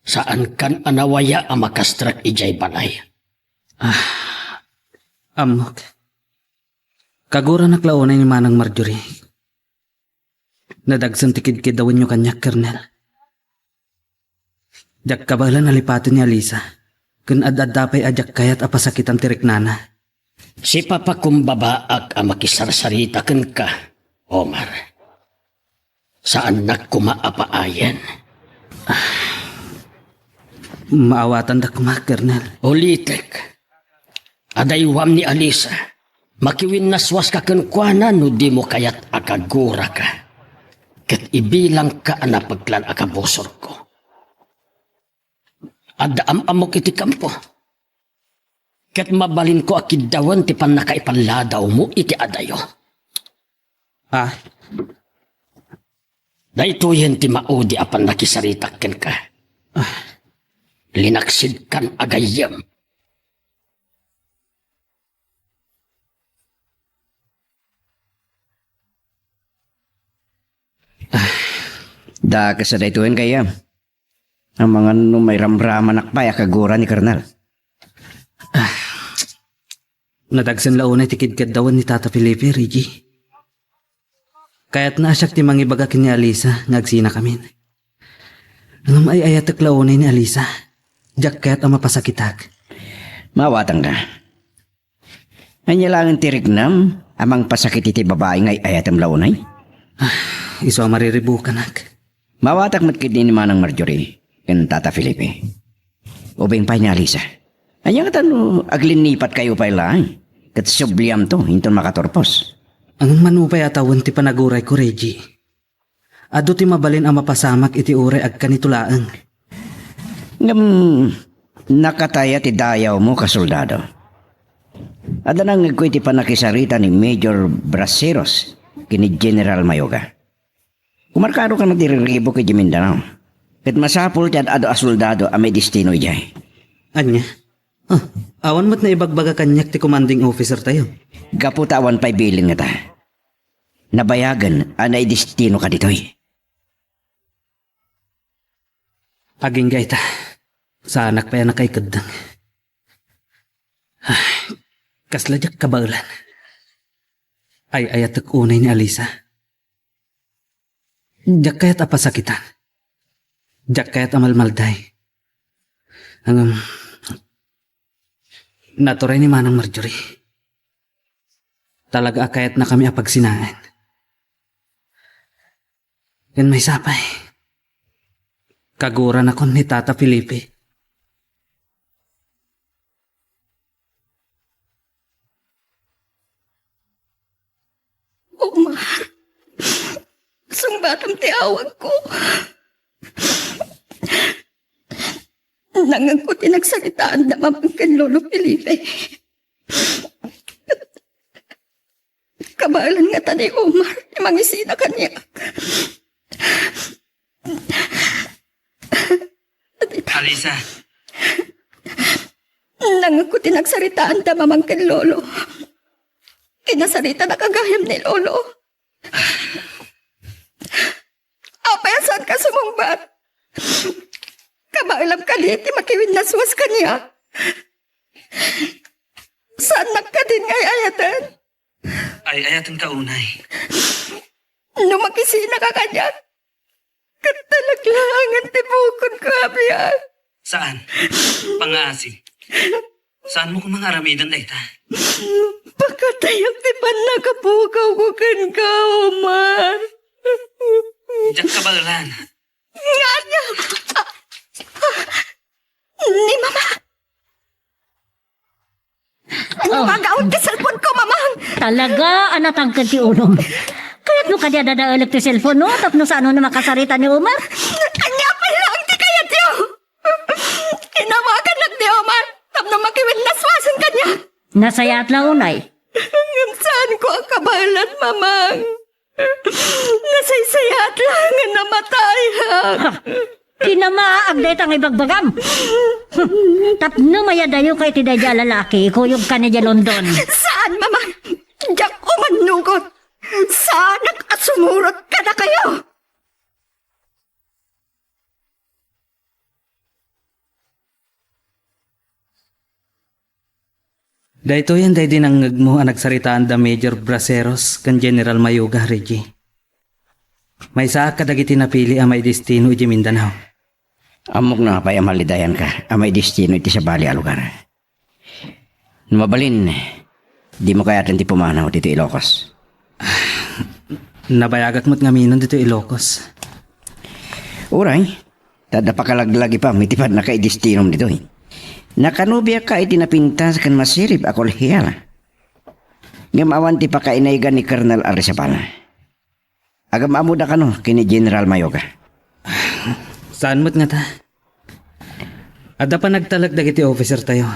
Saankan a nawaya a makastrek idiay balay. Ah, ammok. Kaguranak la unay ni Manang Marjorie. Nadagsen ti kidkidawenyo kaniak, Colonel. Diak kabaelan a lipaten ni Alisa. ken ad-adda pay a diak kayat a pasakitan ti riknana. Sipapakumbabaak a makisarsarita kenka, Omar. Saannak koma a paayen. Maawatandak koma, Colonel. Ulitek, adaywam ni Alisa. Makiwinnaswaska kenkuana no dimo kayat a kaguraka. Ket ibilangka a napeklan a kabusorko. Adda am-ammok iti kampo. Ket mabalinko a kiddawen ti pannakaipaladawmo iti adayo. Ah? Daytoyen ti maudi a pannakisaritak kenka. Ah. Linaksidkan a gayyem. Ah. Da, kasta daytoyen, gayyem. Amangan no mairamramanak pay a kagura ni Colonel. Ah, nadagsen la unay ti kidkiddawen ni Tata Felipe, Reggie. Kayatna a siak ti mangibaga ken ni Alisa nga agsinakamin. Ngem ay-ayatek la unay ni Alisa. Diak kayat a mapasakitak. Maawatanka. Ania laengen ti riknam a mangpasakit iti babai nga ay-ayatem la unay? Ah, isu a mariribukanak. Maawatak met ketdi ni Manang Marjorie ken Tata Felipe. Ubing pay ni Alisa. Ania ngata no aglinnipatkayo pay laeng ket subliamto inton makaturpos? Ngem mano pay a tawen ti panagurayko, Reggie? Adu ti mabalin a mapasamak iti uray agkanito laeng. Ngem nakataya ti dayawmo, kasoldado. Adda nangngegko iti pannakisarita ni Major Braceros ken ni General Mayoga. Kumarkado kano ti riribuk idiay Mindanao. Ket masapul ti ad-adu a soldado a maidestino idiay. Ania? Ah, awan met naibagbaga kaniak ti commanding officer tayo. Gapu ta awan pay bilin ngata. Nabayagen a naidestino ka ditoy. Agingga ita. Saanak pay a nakaikeddeng. Ay, kasla diak kabaelan. Ay-ayatek unay ni Alisa. Diak kayat a pasakitan. Diak kayat a malmalday. Ngem, naturay ni Manang Marjorie. Talaga a kayatnakami a pagsinaen. Ken maysa pay, kaguranakon ni Tata Felipe. Omar, sungbatam ti awagko. Nangngegko ti nagsaritaanda Mamang ken Lolo Felipe. Kabaelan ngata ni Omar ti mangisina kaniak. Alisa. Nangngegko ti nagsaritaanda Mamang ken Lolo. Kinasaritada gayam ni Lolo. Apay a saanka sumungbat? Kabaelam kadi ti makiwinnaswas kaniak? Saannak kadin nga ay-ayaten? Ay-ayatenka unay. No makisinaka kaniak, ket talaglaangan ti bukodko a biag. Saan? Pangngaasim. Saanmo koma nga aramiden dayta? Pakatayak ti pannakapukawko kenka, Omar. Diak kabaelan. Nga ania? Ni Mama! Ania nga agaw ti cellphone ko, Mamang? Talaga a natangked ti ulom. Kayatmo kadi a dadaelek ti cellphone, no? Tapno saanon a makasarita ni Omar? Ania pay laeng ti kayatyo? Inawagannak ni Omar tapno makiwinnaswasen kaniak. Nasayaat la unay. Ngem saanko a kabaelan, Mamang. Nasaysayaat la nga namatayak. Ha! Kinamaag dayta nga ibagbagam. Tapno mayadayoka iti daydiay a lalaki, ikuyogkan idiay London. Saan, Mamang. Diak umannugot. Saanak a sumurot kadakayo. Daytoyen daydi nangngegmo a nagsaritaanda Major Braceros ken General Mayuga, Reggie. Maysaak kadagiti napili a maidestino idiay Mindanao. Ammok no apay a malidayanka a maidestino iti sabali a lugar. No mabalin, dimo kayaten ti pumanaw ditoy Ilocos. Nabayagak met ngamin ditoy Ilocos. Uray, ta adda pakalaglagipam iti pannakaidestinom ditoy. Nakanubiaka iti napintas ken masirib a kolehiyal. Ngem awan ti pakainaygan ni Colonel Arizabal. Agam-amoda kano ken ni General Mayoga. Saan met ngata? Adda panagtalek dagiti officer tayo.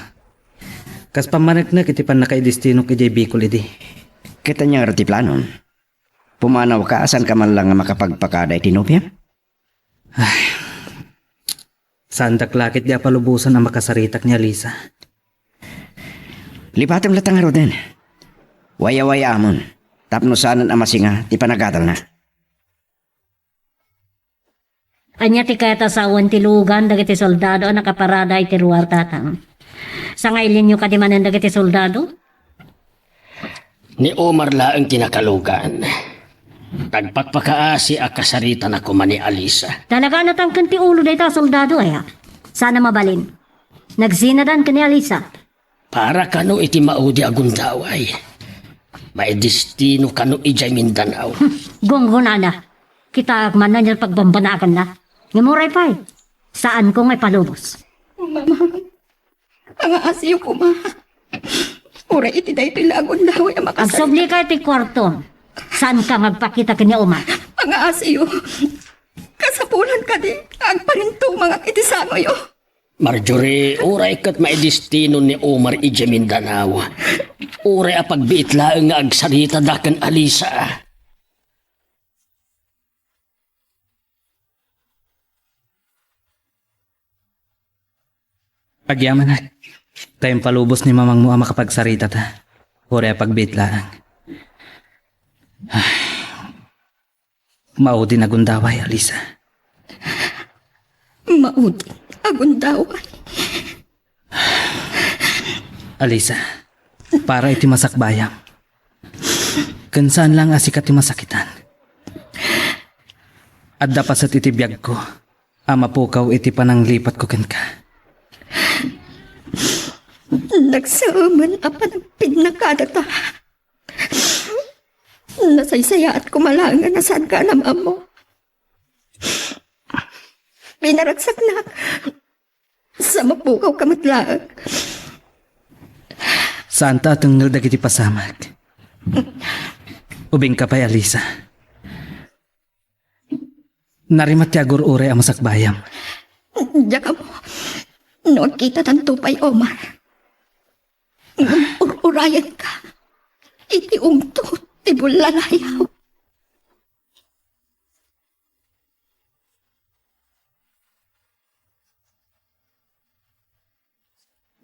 Kas pammaneknek iti pannakaidestinok idiay Bicol idi. Ket ania ngarud ti planom? Pumanawka a saanka man lang nga makapagpakada iti nobiam? Ay, saandak la ketdi a palubosan a makasaritak ni Alisa. Lipatem latta ngaruden. Wayawayamon tapno saanen a masinga ti panagadalna. Ania ti kayat a sawen ti lugan dagiti soldado a nakaparada iti ruar, tatang? Sangailinyo kadi manen dagiti soldado? Ni Omar laeng ti nakalugan. Nagpakpakaasi a kasaritan a koma ni Alisa. Talaga natangken ti ulo dayta a soldado, aya? Saan a mabalin. Nagsinadan ken ni Alisa. Para kano iti maudi a gundaway. Maidestino kano idiay Mindanao. Gunggonana. Kitaak man ania pagbambanaganna. Ngem uray pay. Saanko nga ipalubos. Mama, pangaasiyo koma. Uray iti daytoy la a gundaway a makasarita. Agsublika iti kuartom. Saanka nga agpakita ken ni Omar? Pangaasiyo. Kasapulan kadi nga agparintumangak iti sangoyo. Marjorie, uray ket maidestino ni Omar idiay Mindanao. Uray a pagbiit laeng nga agsaritada ken Alisa. Agyamanak, ta impalubos ni mamangmo a makapagsarita ta. Uray a pagbiit laeng. Maudin a gundaway, Alisa. Maudin a gundaway. Alisa, para iti masakbayam. Ken saan lang a sika ti masakitan. Adda paset iti biagko a mapukaw iti pananglipatko kenka. Nagsaamen a panagpinnakadata. Nasaysayaat koma laeng a nasaanka a nam-ammo. Pinaragsaknak. Sa mapukawka met laeng. Saanta a tengngel dagiti pasamak. Ubingka pay, Alisa. Narimat ti agur-uray a masakbayam. Diak ammo no agkitatanto pay, Omar. Ngem ur-urayenka iti ungtot ti bullalayaw.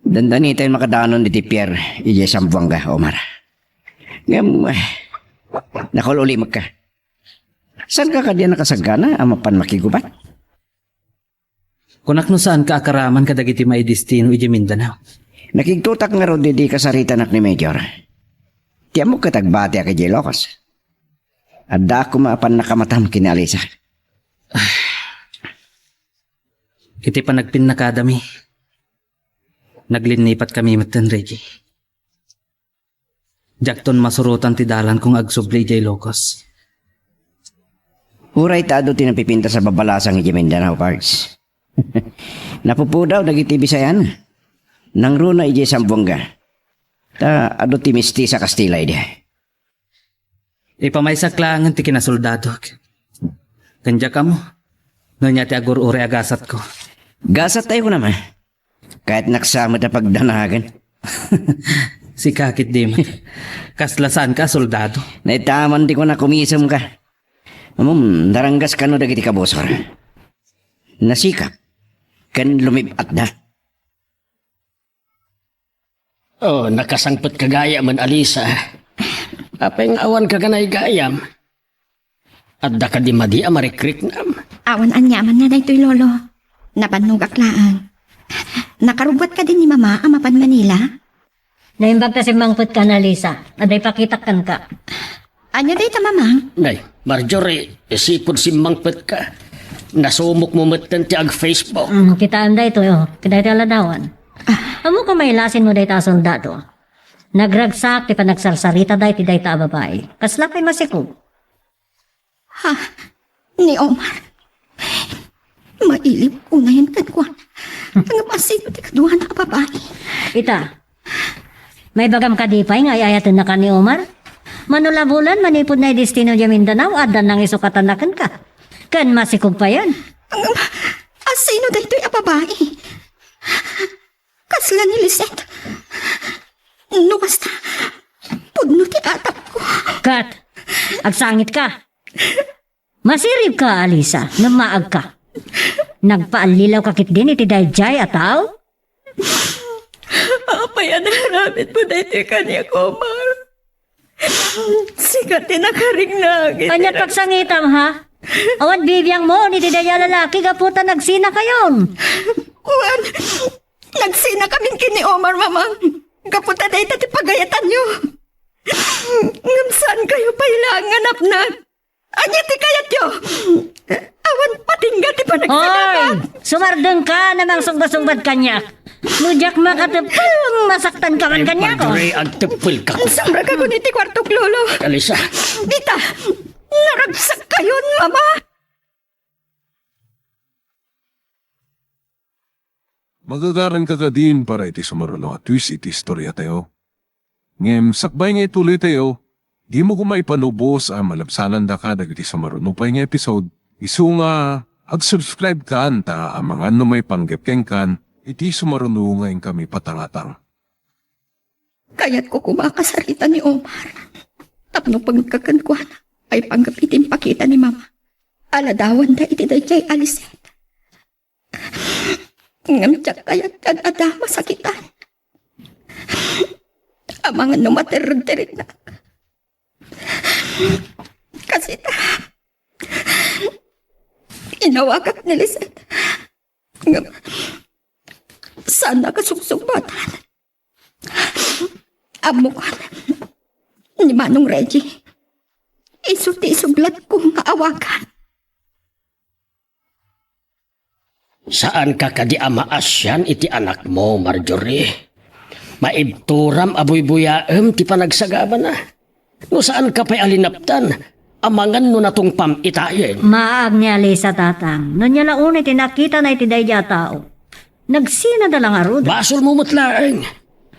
Dandanitayon makadanon iti pier idiay Zamboanga, Omar. Ngem, eh, nakaul-ulimekka. Saanka kadi a nakasagana a mapan makigubat? Kunak no saanka a karaman kadagiti maidestino idiay Mindanao. Nakigtotak ngarud idi kasaritanak ni Major. Ti ammok ket agbatiak idiay Ilocos. Addaak koma a pannakamatam ken ni Alisa. Iti panagpinnakadami, naglinnipatmi metten, Reggie. Diakton masurotan ti dalanko nga agsubli idiay Ilocos. Uray ta adu ti napipintas a babalasang idiay Mindanao, Pards. Napupudaw dagiti Bisayan. Nangruna idiay Zamboanga. Ta adu ti mestiza Kastila idi. Ipamaysak laengen ti kinasoldadok. Ken diak ammo no ania ti agur-uray a gasatko. Gasattayo kunam, a? Kayatnak sa met a pagdanagan. Sika ketdi met. Kasla saanka a soldado. Naitaman ti kuna kumisemka. Ammom, naranggas kano dagiti kabusor. Nasikap ken lumib-atda. Oh, nakasangpetka gayamen, Alisa. Apay nga awan ka kanay gayam? Adda kadi madi a marikriknam? Awan aniamanna daytoy, Lolo. Napannogak laeng. Nakarubbuat kadi ni Mama a mapan Manila? Naimbag ta simmangpetka, Alisa. Adda ipakitak kenka. Ania dayta, Mamang? Nay, Marjorie, isipud simmangpetka. Nasumokmo metten ti ag-Facebook. Mm, kitaem daytoy, oh. Daytoy a ladawan. Ammok a mailasinmo dayta a soldado. Nagragsak ti panagsarsaritada iti dayta a babai. Kasla pay masikog. Ha? Ni Omar? Mailiw unayen kenkuana. Ngem asino ti kaduana a babai? Ita, maibagam kadi pay nga ay-ayatennaka ni Omar? Mano la bulan, manipud naidestino diay Mindanao, adda nangisukatan kenka. Ken masikog payen. Ngem asino daytoy a babai? Kasla ni Lisette. No kasta, pudno ti atapko. Kat, agsangitka. Masiribka, Alisa, ngem maagka. Nagpaallilawka ketdin iti daydiay a tao? Apay a naaramidmo daytoy kaniak, Omar? Sika ti nakaringnag iti Ania ti nag- pagsangitam, ha? Awan bibiangmo iti daydiay a lalaki gapu ta nagsinakayon. Wen, nagsinakamin ken ni Omar, Mamang. Gapu ta dayta ti pagayatanyo. Ngem saankayo pay laeng nga napnag. Ania ti kayatyo? Awan patingga ti panagsagaba. Oy! Sumardengka, Mamang, sungbadsungbat kaniak. No diak makateppel, masaktanka man kaniak, oh. Madre, agteppelka. Sumrek a kun iti kuartok, Lolo. Alisa. Dita, naragsakkayon, Mama. Magagaranka kadin para iti sumaruno a twist iti istoriatayo. Ngem sakbay nga ituloytayo, dimo koma ipanubos a malabsanandaka dagiti sumaruno pay nga episode, isu nga ag-subscribe kan ta amangan no maipanggep kenkan iti sumaruno nga inkami patangatang. Kayatko koma a kasarita ni Omar tapno pangngegka kenkuana, maipanggep iti impakita ni Mama a ladawanda iti daydiay a Lisette. Ngem diak kayat nga adda masakitan. Amangan no materedterednak. Kastoy ta, inawagak ni Lisette. Ngem, saanna a kasungsungbatan. Ammok ni Manong Reggie. Isu ti isublatko nga awagan. Saanka kadi a maasian iti anakmo, Marjorie? Maibturam a buybuyaem ti panagsagabana. No saanka pay a linaptan, amangan no natungpam itayen. Maag ni Alisa, Tatang. No ania la unay ti nakitana iti daydiay a tao, nagsinada la ngarud. Basolmo met laeng.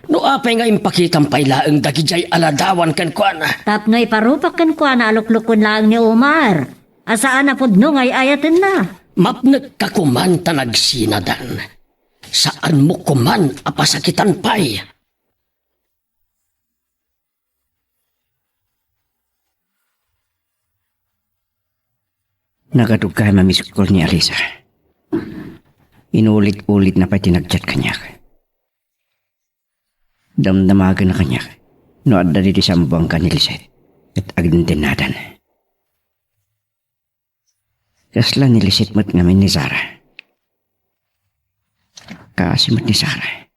No apay nga impakitam pay laeng dagidiay a ladawan kenkuana? Tapno iparupak kenkuana a luklukoen laeng ni Omar a saan a pudno nga ay-ayatenna. Mapnekka koman ta nagsinadan. Saanmo koman a pasakitan pay. Nagadugka a mamiskol ni Alisa. Inulit-ulitna pay ti nag-chat kaniak. Damdamagenna kaniak no adda ditoy Zamboanga ni Lisette ket agdindinnadan. Kasla ni Lisette met ngamin ni Sara. Kaasi met ni Sara.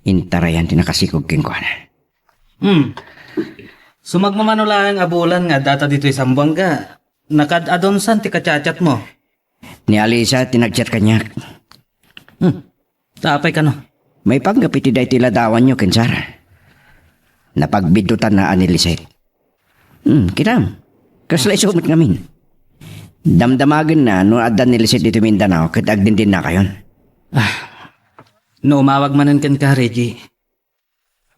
Intarayan ti nakasikog kenkuana. Hmm. Sumagmamano laeng a bulan nga addata ditoy Zamboanga. Nakaad-adunsan ti kachatchatmo. Ni Alisa ti nag-chat kaniak. Hmm. Ta apay kano? Maipanggep iti daytoy ladawanyo ken Sara. Napagbiddutanna a ni Lisette. Hmm, kitam. Kasla isu met ngamin. Damdamagenna no adda ni Lisette ditoy Mindanao ket agdindinnakayon. Ah, no umawag manen kenka, Reggie,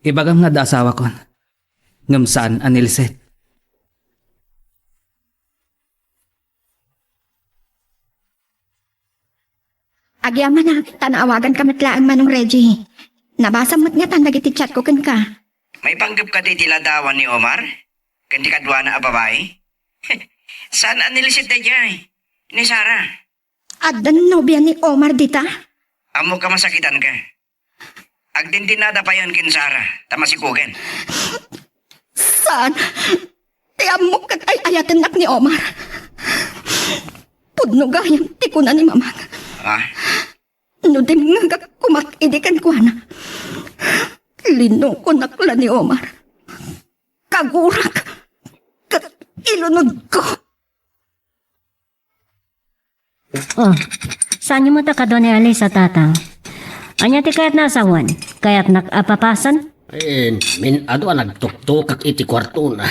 ibagam nga adda asawakon. Ngem saan a ni Lisette. Agyamanak, ta naawaganka met laeng, Manong Reggie. Nabasam met ngatan dagiti chatko kenka. Maipanggep kadi ti ladawan ni Omar ken ti kaduana a babai? Saan a ni Lisette daydiay? Ni Sara? Adda nobia ni Omar dita? Ammok a masakitanka. Agdindinnada payen ken Sara, ta masikogen. Saan? Ti ammok ket ay-ayatennak ni Omar. Pudno gayam ti kuna ni Mamang. Ah? No dimngegak koma idi kenkuana, linukonak la ni Omar. Kagurak ket ilunodko. Oh, saanyo met a kadua ni Alisa, Tatang? Ania ti kayatna a sawen? Kayatnak a papasen? Wen, min-adu a nagtuktukak iti kuartona.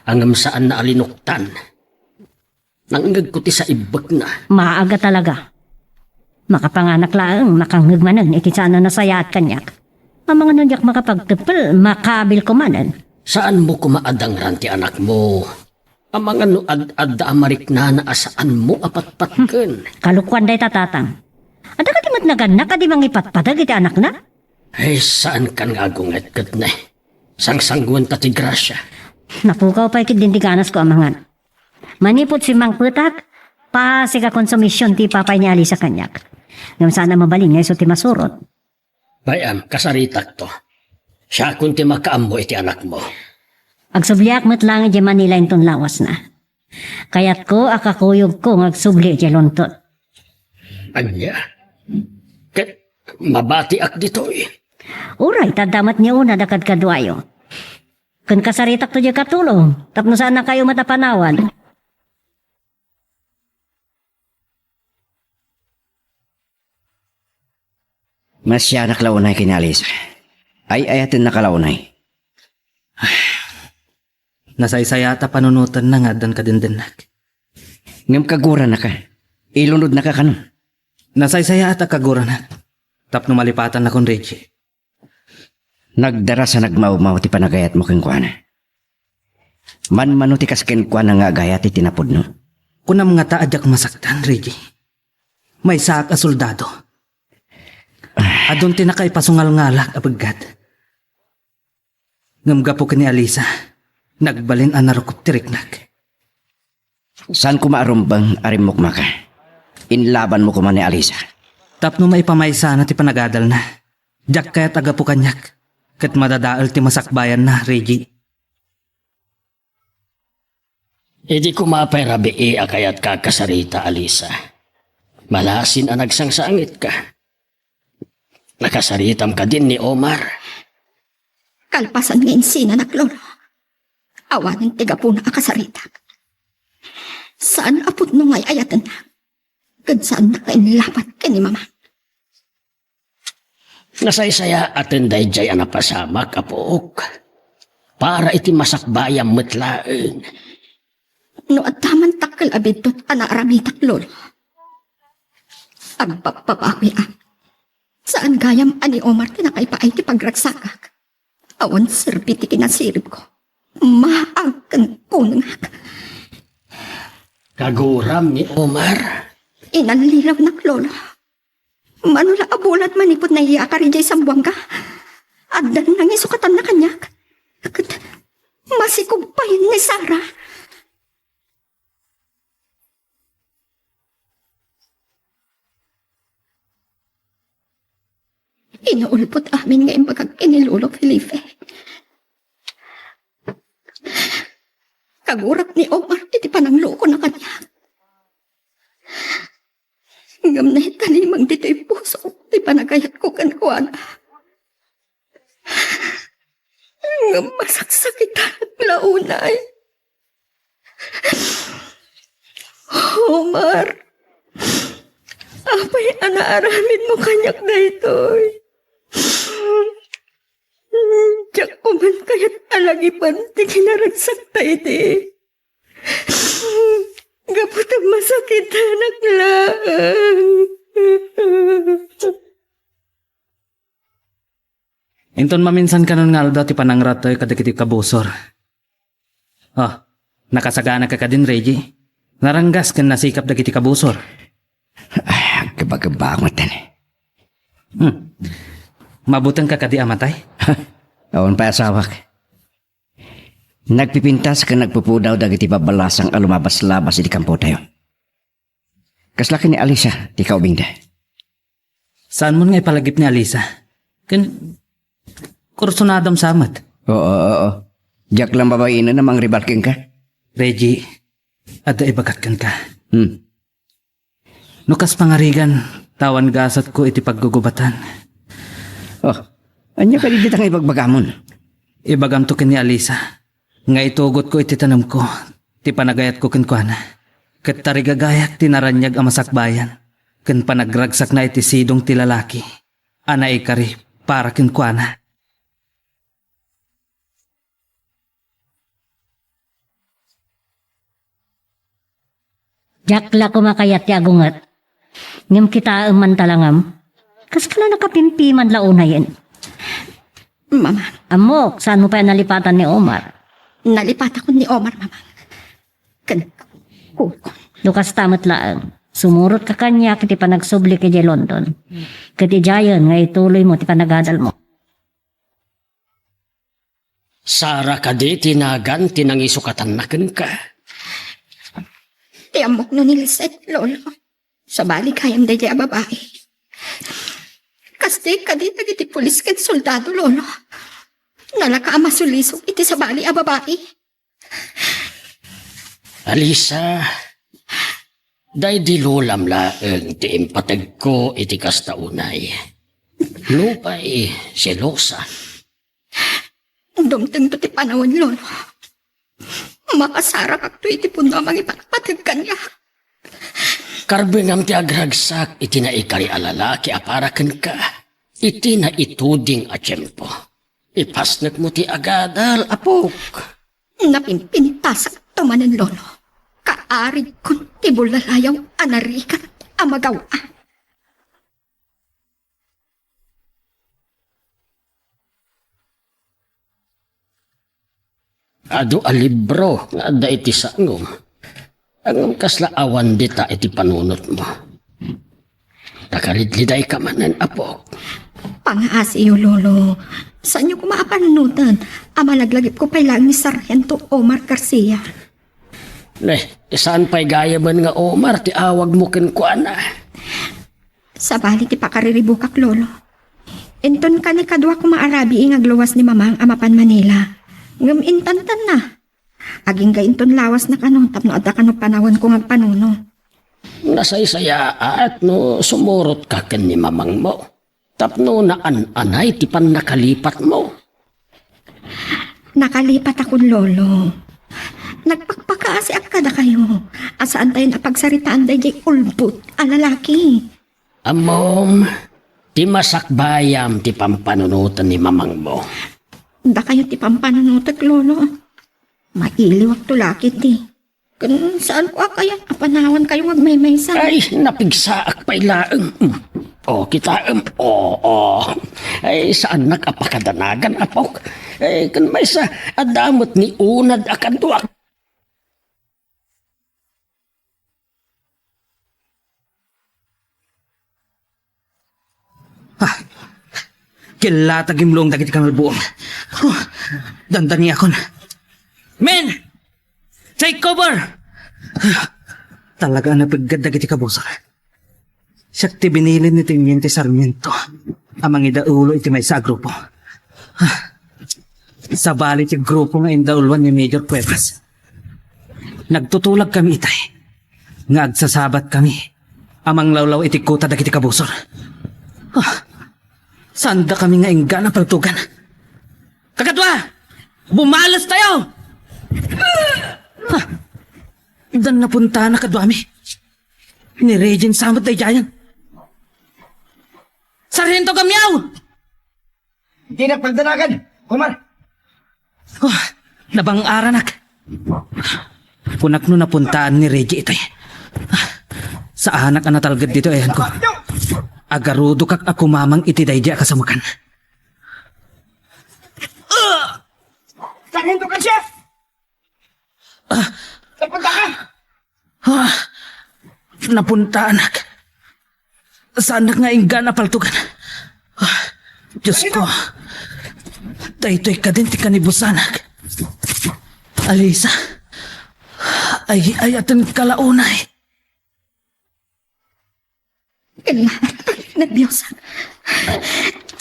Ngem saanna a linuktan. Nangngegko ti saibbekna. Maaga talaga. Makapanganak laeng, makangngeg manen iti saan a nasayaat kaniak. Amangan no diak makapagteppel, makabilko manen. Saanmo koma a dangran ti anakmo? Amangan no ad-adda a mariknana a saanmo a patpatken. Kalokuan dayta, Tatang. Adda kadi met nagannak a di mangipatpateg iti anakna? Ay, saankan nga agunget ket ne. Sangsanguanta ti grasia. Napukaw pay ketdin ti ganasko, amangan. Manipud simmangpetak, pasig a konsumision ti ipapay ni Alisa kaniak. Ngem saan a mabalin nga isu ti masurot. Bay-am, kasaritakto. Siakon ti makaammo iti anakmo. Agsubliak met laeng idiay Manila inton lawasna. Kayatko a kakuyogko nga agsubli idiay Lonton. Ania? Ket mabatiak ditoy. Uray, ta adda met ni Ona a kadkaduayo. Ken kasaritakto diay katulong, tapno saannakayo met a panawan. Masianak la unay ken ni Alisa. Ay-ayatennaka la unay. Nasaysayaat a panunotenna nga addan kadendennak. Ngem kagurannaka. Ilunodnaka kano. Nasaysayaat a kaguranak. Tapno malipatannakon, Reggie. Nagdaras a nagmawmaw ti panagayatmo kenkuana. Manmano ti kas kenkuana nga agayat iti napudno. Kunam ngata a diak masaktan, Reggie. Maysaak a soldado. Adun ti nakaipasungalngalak a biggat. Ngem gapu ken ni Alisa, nagbalin a narukop ti riknak. Saan koma a rumbeng a rimmukmaka. Inlabanmo koma ni Alisa. Tapno maipamaysana ti panagadalna, diak kayat a gapu kaniak, ket madadael ti masakbayanna, Reggie. Idi koma pay rabii a kayatka agkasarita, Alisa. Malasin a nagsangsangitka. Nakasaritam kadin ni Omar? Kalpasan nga insinanak, Lolo. Awanen ti gapuna a kasaritak. Saan a pudno nga ay-ayatennak. Ket saannak nga inlabat ken ni Mama. Nasaysayaaten daydiay a napasamak, apok. Para iti masakbayam met laeng. No adda man dakkel a biddut a naaramidak, Lolo. Agpappabawiak. Saan gayam a ni Omar ti nakaipaay ti pagragsakak. Awan serbi ti kinasiribko. Maag ken kunengak. Kaguram ni Omar. Inallilawnak, Lolo. Mano la a bulat manipud naiyaakar idiay Zamboanga. Addan nangisokatanna kaniak. Ket masikob pay ni Sara. Inaulbod amin nga imbagak ken ni Lolo Felipe. Kaguram ni Omar iti pananglokona kaniak. Ngem naitalimang ditoy pusok ti panagayatko kenkuana. Ngem masaksakitanak la unay. Omar, apay a naaramidmo kaniak daytoy? Diak koman kayat a lagipen ti kinaragsakta idi. Gapu ta masakitanak laeng. Inton maminsan kanon nga aldaw ti panangrattoy kadagiti kabusor. Oh, nakasagana ka kadin, Reggie. Naranggas ken nasikap dagiti kabusor. Ay, agkabakabak met. Hmm. Mabuteng ka kadi a matay? Awan pay asawak. Nagpipintas ken nagpupudaw dagiti babbalasang a lumabaslabas iti kampotayo. Kasla ken ni Alisa ti kaubingda. Saanmon nga ipalagip ni Alisa? Ken kursunadam sa met. Oo, oo. Diak lang babainen a mangribal kenka. Reggie, adda ibagak kenka. Hmm. No kas pangarigan, ta awan gasatko iti paggugubatan. Oh, ania kadi dita nga ibagbagamon? Ibagamto ken ni Alisa nga itugotko iti tanemko ti panagayatko kenkuana. ket tarigagayak ti naraniag a masakbayan ken panagragsakna iti sidong ti lalaki a naikari para kenkuana. Diak la koma kayat ti agunget. Ngem kitaem man talangam. Kaskala nakapimpiman la unayen. Mama. Ammok, saanmo pay a nalipatan ni Omar? Nalipatakon ni Omar, Mama. Ken, kukon. No kasta met laeng, sumurotka kaniak iti panagsubli idiay London. Ket idiayen nga ituloymo ti panagadalmo. Sara kadi ti nagan ti nangisukatanna kenka? Ti ammok no ni Lisette, Lolo. Sabali gayam daydiay a babai. Kasta kadi dagiti pulis ken soldado, Lolo. Nalaka a masulisog iti sabali a babai. Alisa, daydi lolam laeng ti impategko iti kasta unay. Nupay selosa. Dumtengto ti panawen, Lolo. Makasarakakto iti punno a mangipatpateg kaniak. Karbengam ti agragsak iti naikari a lalaki a para kenka iti naituding a tiempo. Ipasnekmo ti agadal, apok. Napimpintasakto manen, Lolo. Kaaridkon ti bullalayaw a narigat a magaw-an. Adu a libro nga adda iti sangom. Ngem kasla awan dita iti panunotmo. Nakaridridayka manen, apok. Pangaasiyo, Lolo. Saanyo koma a panunoten a malaglagipko pay laeng ni Sargento Omar Garcia. Ne, saan pay gayamen nga Omar ti awagmo kenkuana? Sabali ti pakariribukak, Lolo. Inton kani kadua koma a rabii nga agluwas ni Mamang a mapan Manila. Ngem intantanna. Agingga inton lawasna kano tapno adda kano panawenko nga agpanuno. Nasaysayaat no sumurotka ken ni Mamangmo tapno naan-anay ti pannakalipatmo. Nakalipatakon, Lolo. Nagpakpakaasiak kadakayo a saantayon a pagsaritaan daydiay ulbod a lalaki. Ammom, ti masakbayam ti pampanunoten ni Mamangmo. Dakayo ti pampanunotek, Lolo. Mailiwakto la ketdi. Ken saanko a kayat a panawankayo nga agmaymaysa. Ay, napigsaak pay laeng. Mm. O, kitaem. O, o. Ay, saannak a pakadanagan, apok. Ay, ken maysa, adda met ni unad a kaduak. Ah, killatag imlong dagiti kangalbuong. Oh, dandaniakon. Men! Take cover! Talaga a napeggad dagiti kabusor. Siak ti binilin ni Teniente Sarmiento a mangidaulo iti maysa a grupo. Ah, sabali ti grupo nga indauloan ni Major Cuevas. Nagtutulagkami itay nga agsasabatkami a manglawlaw iti kuta dagiti kabusor. Ah, saandakami nga inggana paltugan. Kakadua! Bumalastayo! Ah, dan napuntanak kaduami. Ni Regent sa met daydiayen. Sargento Gamiao! Dinak pagdanagan, Omar. Oh, nabang-aranak. Kunak no napuntaan ni Reggie itay. Saanak a natalged ditoy ayanko. Agarudokak a kumamang iti daydi a kasamekan. Sargento Garcia! Ah. Napunta ka? Ah, napuntaanak. Saanak nga inggana paltugan. Ah, Diyos ko. Daytoy kadin ti kanibusanak. Alisa. Ay, ayaten kalaunay. Ken, nerbios.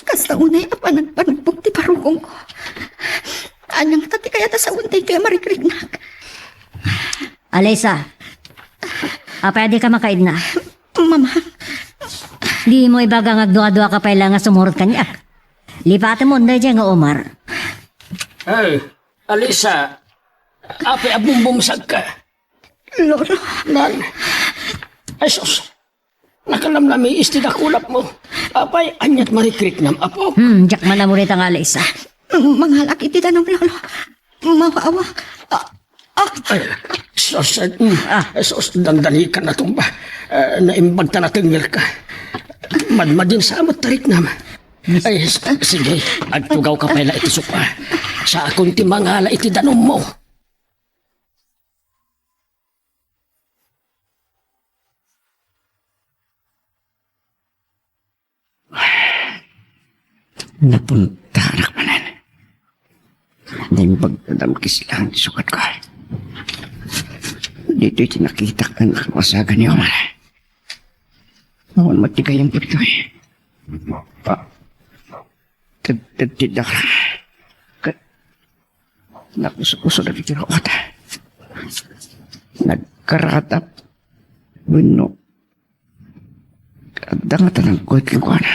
Kasta unay a panagpanugbog ti parugongko. Ania ngata ti kayat a sawen daytoy a marikriknak? Alisa, apay a dika makaidna? Mama. Dimo ibaga nga agdua-dua ka pay la nga sumurot kaniak. Lipatem daydiay nga Omar. Eh, Alisa, apay a bumbumsagka? Lolo. Nan. Ay, sus. Nakalamlamiis ti dakulapmo. Apay, aniat marikriknam, apo? Hmm, diak man ammo dayta nga alaysa. Mangalak iti danum, Lolo. Mawaawak. Ah, ah. Ay, sus, mm, ah, sus, dandani ka natumba. Eh, naimbag ta natengngerka. Madmadin sa amot tariknam. Ay, s-, sige, agtugaw ka pay la iti sopa. Sakon ti mangala iti danummo. Napuntanak manen. Naimbag ti damkis lang ti sukat ko. Ditoy ti nakitak nga nakawasagan ni Omar. Awan met ti gayam ditoy. Pa. Tagtagtid ako. Ket nakusukuso dagiti ruot. Nagkaratap. Wenno, adda nga tanagko iti kuana.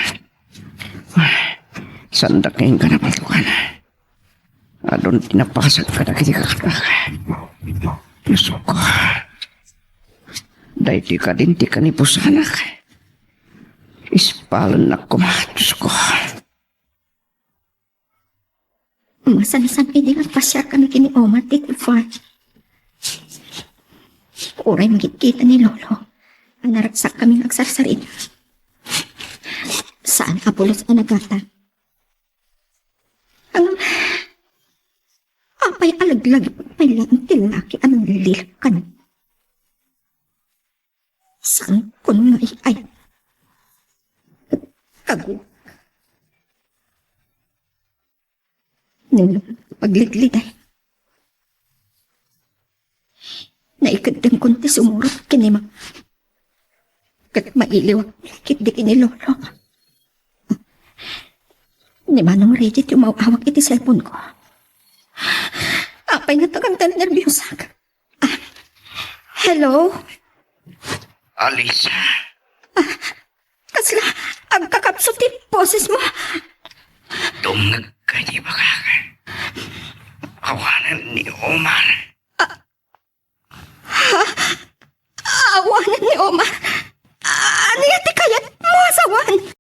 Sanda kenka napaltukan. Adun ti napasag kadagiti kakabak. Diyos ko. Daytoy kadin ti kanipusanak. Ispalennak koma, Diyos ko. Masansan idi nga agpasiarkami ken ni Omar ditoy farm. Uray makikita ni Lolo a naragsakkami nga agsarsarit. Saan a pulos a nagata. Ang apay a laglagi pay laeng ti laki a nanglilak kaniak. Saan kono nga ay-ay? Kagu. Nung pagligliday, naikeddengkon ti sumurot ken ni Mama. Ket mailiwak ketdi ken ni Lolo. Ni Manong Reggie ti umaw-awag iti cellphone ko. Apay nga tagang nerbiusak. Ah, hello? Alisa. Ah, kasla agkakapsut ti boses mo. Dumngeg ka iti ibagak. Awanen ni Omar. Ah, ha? Awanen ni Omar? Ania ti kayat mo a sawen?